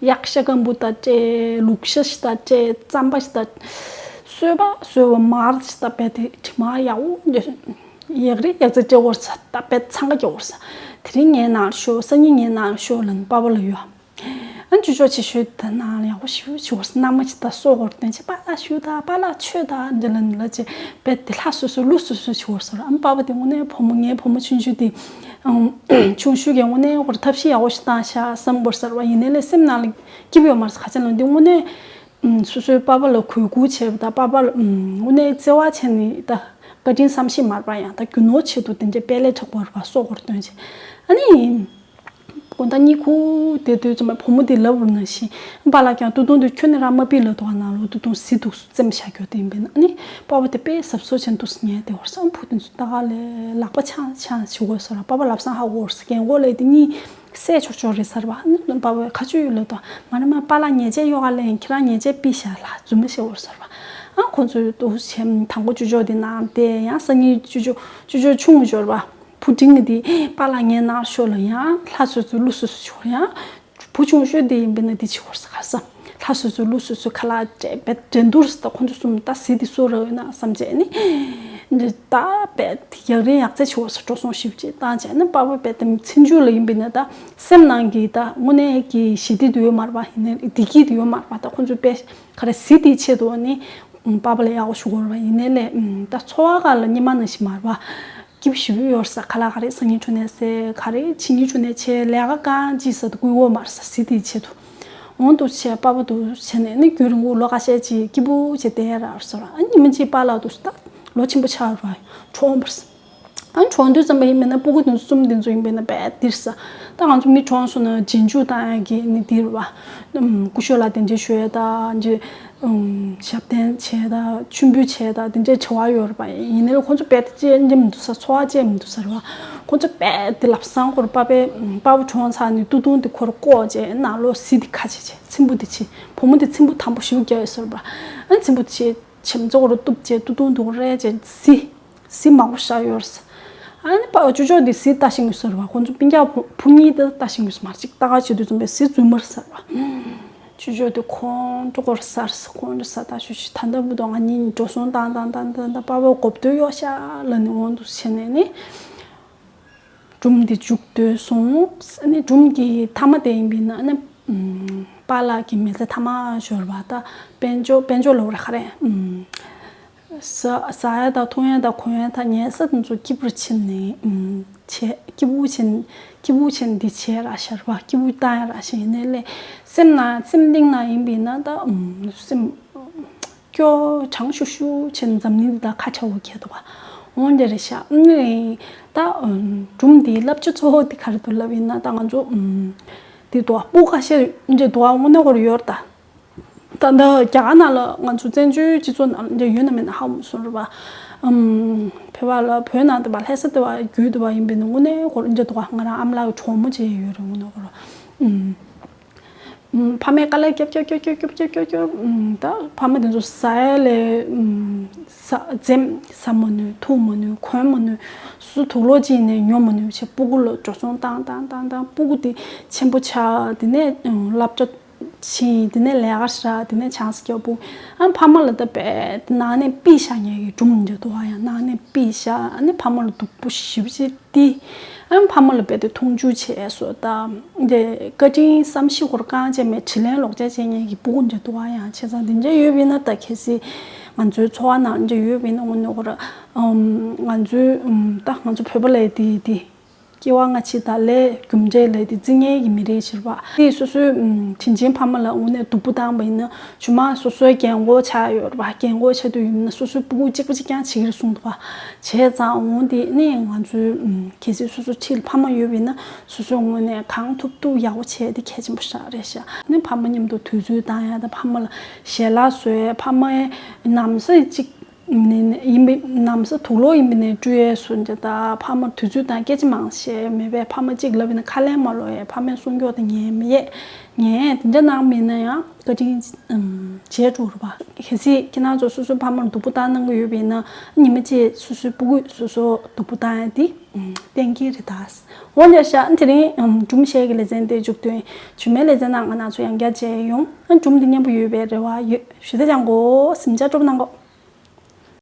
གཡག་ཤ་སྐམ་པོ་དང་སྤྲད། ལུག་ཤ་ཞིག་དང་སྤྲད། རྩམ་པ་ཞིག་དང་། སོས་པ་སོས་པ་མར་ཞིག་དང་རྦད་དེ་དྲི་མ་ཡག་པོ་འདྲ། ཡག་རིགས་ཡག་རྩེ་སྤྲད་ཡོད་རེད་ཟེར། ད་རྦད་འཚང་ཁ་རྒྱག་ཡོད་རེད་ཟེར། དེ་རིང་ངའི་ནང་ལ་ཤོག་སང་ཉིན་ངའི་ནང་ལ་ཤོག་ལབ་ནས་པ་ཕ་ལ་ཡོད། ཨ་ཅོ་ཅོ་ཆེ་ཤོས་དེ་ནང་ལ་ཡག་པོ་ཞེ་པོ་བྱེད་ཡོད་རེད་ཟེར། མནའ་མ་ཅིག་དང་སོ་སྐོར་སྟོན་བྱས། པཱ་ལགས་བཞུགས་དང་། པཱ་ལགས་མཆོད་དང་། འདི་ལ་འདི་ལ་བྱས། རྦད་དེ་ལྷ་བཟོས་བཟོས་ཀླུ་བཟོས་བཟོས་བྱེད་ཡོད་རེད་ཟེར། ཨ་པ་ཕ་དེ་དངོས་གནས་བུ་མོ། ངའི་བུ་མོ་ཆུང་ཆུང་དེ་ཆུང་ཤོས་ཀྱིས་དངོས་གནས་ཁོར་ཐབས་ཤེས་ཡག་པོ་ཞིག་བཏང་ཤག་བསམ་གྱི་ཡོད་རེད་ཟེར་བ། ཡིན་ནའི་ལས་སེམས་ནང་ལ་སྐྱིད་པོ་ཡོད་མ་རེད་ཟེར། ག་ཅི་ལབ་ན་འདི་དངོས་གནས་ཨུམ། སོ་སོའི་པ་ཕ་ལ་གུས་བཀུར་བྱས་པ་དང་། པ་ཕ་ལ་ཨུམ། དངོས་གནས་བརྩེ་བ་བྱས་ནས་ད་བཀའ་དྲིན་བསམ་ཤེས་མ་རེད་པ། ཡང་ད་རྒྱུ་ནོར་ཆེད་དུ་དེ་འདྲའི་དཔལ་ལས་དྲག་པོ་རེད་པ། སོ་སྐོར་སྟོན་བྱས། ཨ་ནི་ དགོང་དག་གཉིད་ཁུག་བསྡད་དུས་ཙམ་པ་བུ་མོ་དེ་ལབ་རུང་ནང་བཞིན། པཱ་ལགས་ཀྱང་སྟོད་ཐུང་དེ་ཁྱོན་ནས་རང་མ་ཕུད་ལབ་འདུག་ག་ནང་ལོགས་སྟོད་ཐུང་བཟི་འདུག་སེ་བཙེམས་བཞག་རྒྱུ་དེ་ཡིན་པས་ན། ཨ་ནི་པཱ་ཕ་དེ་དཔེ་གཟབ་གཟབ་བྱས་འདུག་སེ་ཉལ་བསྡད་ཡོད་རེད་ཟེར། བུ་དེ་ཚོ་ལྟ་ག་ལས་ལག་པ་འཆང་འཆང་བྱེད་དགོས་ཟེར་བ། པཱ་ཕ་ལབ་སང་ཧ་གོ་རེད་ཟེར། རྒན་གོག་ལབ་དེ་གཉིད་སད་ཆོག་ཆོག་རེད་ཟེར་བ། ཨ་ནི་པཱ་ཕ་ཁ་ཆུ་ཡོད་ལབ་འདུག་མ་རེད་མ། པཱ་ལགས་ཉལ་ཆས་གཡོག་ག་ལེན། ཁྱེད་རང་ཉལ་ཆས་ཕུད་བཞག་ལ་རྫུན་མ་བཤད་དགོས་ཟེར་བ། ཨ་ཁོ་ཚོས་འདུག་སེ་དང་པོ་ཅོ་ཅོ་དེ་ནང་བསྡད། ཡང་སང་ཉིན་ཅོ་ཅོ་ཅོ་ཅོ་ཆུང་ངུ་འབྱོར་བ། བུ་འབྲིང་ངི་དེ་པཱ་ལགས་ངའི་ནང་ཤོག་ལབ། ཡང་ལྷ་སོ་སོ་ཀླུ་སོ་སོ་བྱེད་དགོས། ཡང་བུ་ཆུང་ཤོས་དེ་ཡིན་པས་ན་དེ་བྱེད་དགོས་ཟེར། ག་རེ་ཟེར། ལྷ་སོ་སོ་ཀླུ་སོ་སོ་ཁ་ལག་སྤྲད་པས་འགྲན་བསྡུར་ཟེར། ད་ཁོ་ཚོ་གསུམ་ད་བཟི་དེ་སུ་རག་ཡོད་ན་བསམ་བྱས་ནི། འདི་ད་དཔེ་ཡག་རིན་ཡག་རྩེ་བྱེད་དགོས་ཟེར། འགྲོ་སོང་ཞིབ་ཅིག་བཏང་བྱས་ནི། པཱ་ཕ་དཔེ་དེ་ཚེ་མཇུག་ལ་ཡིན་པས་ན་ད་སེམས་ནང་གི་ད་དངོས་གནས་ཀྱི་ཞི་བདེ་དེ་ཡོད་མ་རེད་པ། ཡིན་ནའི་བདེ་སྐྱིད་དེ་ཡོད་མ་རེད་པ། ད་ཁོ་ཚོ་དཔེ་ག་རེ་བཟི་དེའི་ཆེད་དུ་ནི་པཱ་ཕ་ལ་ཡག་པོ་ཞུ་དགོས་རེད་པ། ཡིན་ནའི་ལས་ད་འཚོ་བ་སྒང་ལ་སྔོན་མ་ནང་བཞིན་མ་རེད་པ། སྐྱིད་པོ་ཞེ་པོ་ཡོད་ས། ཁ་ལག་ག་རེ་སང་ཉིན་འཕྲོ་ནས་ཟས། ག་རེ་ཕྱི་ཉིན་འཕྲོ་ནས་བྱས། ལས་ཀ་གང་ཅི་ཟེར་དུ་བསྐུལ་ཡོད་མ་རེད་ས། བཟི་དེའི་ཆེད་དུ། འོང་འདུག་བྱས་པཱ་ཕ་འདུག་བྱས་ནས་ནི་རྒྱུན་རིང་པོ་ལོ་ཁ་ཤས་ཅིག་སྐྱིད་པོ་བྱས་བསྡད་ཡ་རག་སོང་། ཨ་ཉི་མ་གཅིག་པཱ་ལགས་འདུག་ད་ལོ་ཆེན་པོ་ཆགས་རེད་པ། གྲོངས་པ་རེད། ཨ་གྲོངས་དུས་ཙམ་པ་ཡིན་པས་ན་སྤུ་གུ་དེ་ཚོ་གསུམ་དེ་ཚོ་ཡིན་པས་ན་དཔེ་འདིར་ས། ད་ང་ཚོ་མི་གྲོངས་སོང་ན་རྗེས་འཇུག་བཏང་ཡ་གི་ནི་འདིར་བ། ཨམ་སྐུ་ཞབས་ལ་དེ་འདྲ་ཞུ་ཡ་ད་འདི། ཨམ་ཞབས་བརྟན་བྱས་ད་མཆོད་འབུལ་བྱས་ད་དེ་འདྲའི་བྱ་བ་ཡོད་རེད་པ། ཡིན་ནའི་ཁོ་ཚོ་དཔེ་དེ་ཅི་འཇམ་འདུག་ས། འཚོ་བ་ཅི་འཇམ་འདུག་ས་རེད་བ། ཁོ་ཚོ་དཔེ་དེ་ལབ་སང་ཁོ་ར་པཱ་ཕའི་པཱ་ཕ་གྲོངས་ཚར་ནས་སྟོད་ཐུང་དེ་ཁོ་ར་བཀོག་བྱས། ནང་ལོགས་བཟི་དེ་ཁ་ཕྱེ་བྱས། ཚེམ་བུ་དེ་ཕྱེ། བུ་མོ་དེ་ཚེམ་བུ་དམ་པོ་ཞེ་པོ་རྒྱག་ཡོད་ས་རེད་པ། ཨ་ཚེམ་བུ་དེ་ཕྱེ། བྱེམ་ཙོག་རུ་གཏུབ་བྱས་སྟོད་ཐུང་དུ་རེ་བྱས་བཟི། བཟི་མང་པོ་བཞག་ཡོད་རེད། ཨ་ནི་པ་ཅོ་ཅོ་དེ་བཟི་ལྟ་ཤེས་ཀྱི་ཡོད་ས་རེད་པ། ཁོང་ཚོ་སྤུན་ཀྱག་བུ་བུ་གཉིས་དེ་ལྟ་ཤེས་ཀྱི་ཡོད་ས་མ་རེད། ཅིག་ལྟ་ག་བྱེད་དུས་ཙམ་པས་བཟི་རྫུན་མ་རེད་ཟེར་བ། ཅོ་ཅོ་དེ་ཁོང་ཁྲོ་སྐོར་ཟ་རེད། ཁོང་ཁྲོ་ཟ་ལྟ་ཤུ་ཤུ། ད་ལྟ་བུ་དང་ང་གཉིས་འགྲོ་སོང་བཏང་བཏང་བཏང་བཏང་བཏང་། པ་ཕ་གོ་བསྡད་ཡོད་ཤག་ལབ་ནས་འོང་དུ་བྱས་ནས་ནི། སྒྲུང་འདི་མཇུག་བསྡུས་སོང་། ཨ་ནི་སྒྲུང་གི་མཐའ་མ་དེ་ཡིན་པས་ན་ཨ་ནི་ཨམ་པཱ་ལགས་ཀྱི་མི་ཚེ་མཐའ་མ་འབྱོར་བ་ད་དཔལ་འབྱོར་དཔལ་འབྱོར་ལབ་ར་ག་རེ་ཨམ་ཟ་ཟ་ཡ་དང་འཐུང་ཡ་དང་གོན་ཡ་དང་ཉལ་ས་དེ་ཚོ་སྐྱིད་པོ་ཕྱིན་ནས་ཨམ་བྱས། སྐྱིད་པོ་ཕྱིན་སྐྱིད་པོ་ཕྱིན་འདི་བྱས་ར་ཤར་བ། སྐྱིད་པོ་བཏང་ཡ་ར་ཤི་ཡིན་ནའི་ལས་སེམས་ནང་སེམས་གཏིང་ནང་ཡིན་པས་ན་ད་ཨམ་སེམས། སྐྱོ་གྲང་ཤུ་ཤུ་བྱས་ནས་འཛམ་གླིང་འདི་དག་ཁ་བྲལ་བ་ཁྱེད་དོ་བ། འོན་ཏེ་རེད་ཤག་ཨ་ནི་ད་སྒྲུང་འདིའི་བསླབ་བྱ་གཙོ་བོ་འདི་ག་རེ་འདུག་ལབ་ཡིན་ན། ད་ང་ཚོ་འདི་འདུག་བ། སྤུ་ཁ་ཤས་འདི་འདུག་བ། དངོས་གནས་ཁོ་རང་ཡོད་རེད་ད། ད་ལྟ་རྒྱ་གར་ནང་ལ་ང་ཚོ་བཙན་བྱོལ་སྤྱི་ཚོགས་ནང་འདི་ཡོད་ན་མེད་ན་ཧ་མ་སོང་རེད་བ། བོད་པ་ལ་བོད་ནང་དུ་བ་ལྷ་ས་དུ་བ་རྒྱུད་དུ་བ་ཡིན་པས་ན་དངོས་གནས་ཁོ་རང་འདི་འདུག་བ། ང་རང་ཨ་མ་ལགས་གྲོགས་མོ་བྱས་ཡོད་རེད། དངོས་གནས་ཁོ་རང་། ཕ་མས་དཀའ་ལས་རྒྱབ་རྒྱབ་རྒྱབ་རྒྱབ་རྒྱབ་རྒྱབ་རྒྱབ། ད་ཕ་མ་དེ་ཚོ་ཟ་ཡ་ལས་ཟ་འཛེམ། ཟ་མ་ནུས། འཐུང་མ་ནུས། གོན་མ་ནུས། སོ་སོ་དུག་ལོག་ཅིག་ནས་ཉོ་མ་ནུས་བྱས་སྤུ་གུ་ལ་འགྲོ་སོང་བཏང་བཏང་བཏང་བཏང་། སྤུ་གུ་དེ་ཆེན་པོ་ཆགས། དེ་ནས་སློབ་གྲྭ་ཕྱིན། དེ་ནས་ལས་ཀ་བྱས། དེ་ནས་བྱང་ས་རྒྱབ་པོ། ཨ་ཕ་མ་ལ་ད་དཔེ་ནང་ནས་ཕུད་བཞག་མཁན་གྱི་སྒྲུང་འདི་འདུག་བ། ཡང་ནང་ནས་ཕུད་བཞག་ཨ་ནི་ཕ་མ་ལ་སྡུག་པོ་ཞེ་པོ་ཅིག་དེ་ཨ་ཕ་མ་ལ་རྦད་དེ་མཐོང་ཆུང་བྱས་སོ། ད་འདི་བཀའ་དྲིན་བསམ་ཤེས་ཁོ་རང་རྐང་རྗེས་མའི་དྲིན་ལན་ལོག་འཇལ་བྱེད་མཁན་གྱི་སྤུ་གུ་འདྲ་འདུག་ཨ། ཡང་བྱས་ཙང་འདི་འདྲ་ཡོད་པས་ན་ད་གལ་སྲིད་ང་ཚོའི་འཚོ་བ་ནང་འདྲ་ཡོད་པས་ན་དངོས་གནས་ཁོ་རང་ང་ཚོའི་ད་ང་ཚོ་བོད་པ་ལ་དེ་དེ་སྐྱེ་བ་སྔ་ཕྱི་དང་ལས་རྒྱུ་འབྲས་ལ་དེ་བརྩི་མཁན་གྱི་མི་རིགས་ཕྱིར་བ། དེ་སོ་སོའི་དྲིན་ཆེན་ཕ་མ་ལ་དངོས་གནས་སྡུག་པོ་བཏང་བ་ཡིན་ན། ཇོ་མོ་སོ་སོའི་རྒན་གོག་ཆགས་ཡོད་རེད་པ། རྒན་གོག་ཆགས་དུས་ཡིན་ན་སོ་སོའི་སྤུ་གུ་གཅིག་པ་གཅིག་རྐྱང་བྱེད་ཀྱི་རེད་གསུངས་འདུག་པ། བྱས་ཙང་འོང་དེ་ནས་ང་ཚོའི་གལ་སྲིད་སོ་སོ་ཕྱི་ལ་ཕ་མ་ཡོད་པ་ཡིན་ན་སོ་སོའི་ངོས་ནས་གང་ཐུབ་ཐུབ་ཡག་པོ་བྱས་དེ་གལ་ཆེན་པོ་ཞིག་རེད་ཤག་ནས་ཕ་མ་མཉམ་དུ་དུས་ཚོད་བཏང་ཡ་དང་ཕ་མ་ལ་ཞལ་ལག་བཟོ་ཡ། ཕ་མའི་ནམ་ཟས་གཅིག་ནས་ཡིན་པའི་ནམ་ཟས་དུག་ལོག་ཡིན་པ་ནས་བཀྲུ་ཡས་སུ་འདྲ། ད་ཕ་མར་དུས་ཚོད་དང་སྐད་ཆ་མང་བཤད་མེད་པས། ཕ་མ་གཅིག་ལབ་ཡིན་ན་ཁ་ལན་མ་སློག་ཡས། ཕ་མའི་སྲུང་སྐྱོབ་དང་ཉན་མི་ཡས། ཉན་དེ་འདྲ་གནང་མེད་ན་ཡང་བཀའ་དྲིན་བྱས་འགྲོ་རུ་བ། གལ་སྲིད་ཁྱེད་རང་ཚོ་སོ་སོའི་ཕ་མར་སྡུག་པོ་བཏང་གནང་གི་ཡོད་པ་ཡིན་ན་ཉི་མ་གཅིག་སོ་སོའི་སྤུ་གུས་སོ་སོ་སྡུག་པོ་བཏང་ཡས་དེ་གཏན་འཁེལ་རེད་ད། འོ་འདྲ་ཤག་དེ་རིང་སྒྲུང་བཤད་ཀྱི་ལེ་ཚན་དེ་མཇུག་སྡོད། རྗེས་མའི་ལེ་ཚན་ནང་ང་རང་ཚོ་ཡང་བསྐྱར་མཇལ་ཡོང་། སྒྲུང་འདི་སྙན་པོ་ཡོད་པའི་རེ་བ་ཡོད། ཞུ་དེ་ཅང་གོ་སེམས་ཅག་སྤྲོ་པོ་གནང་གོ།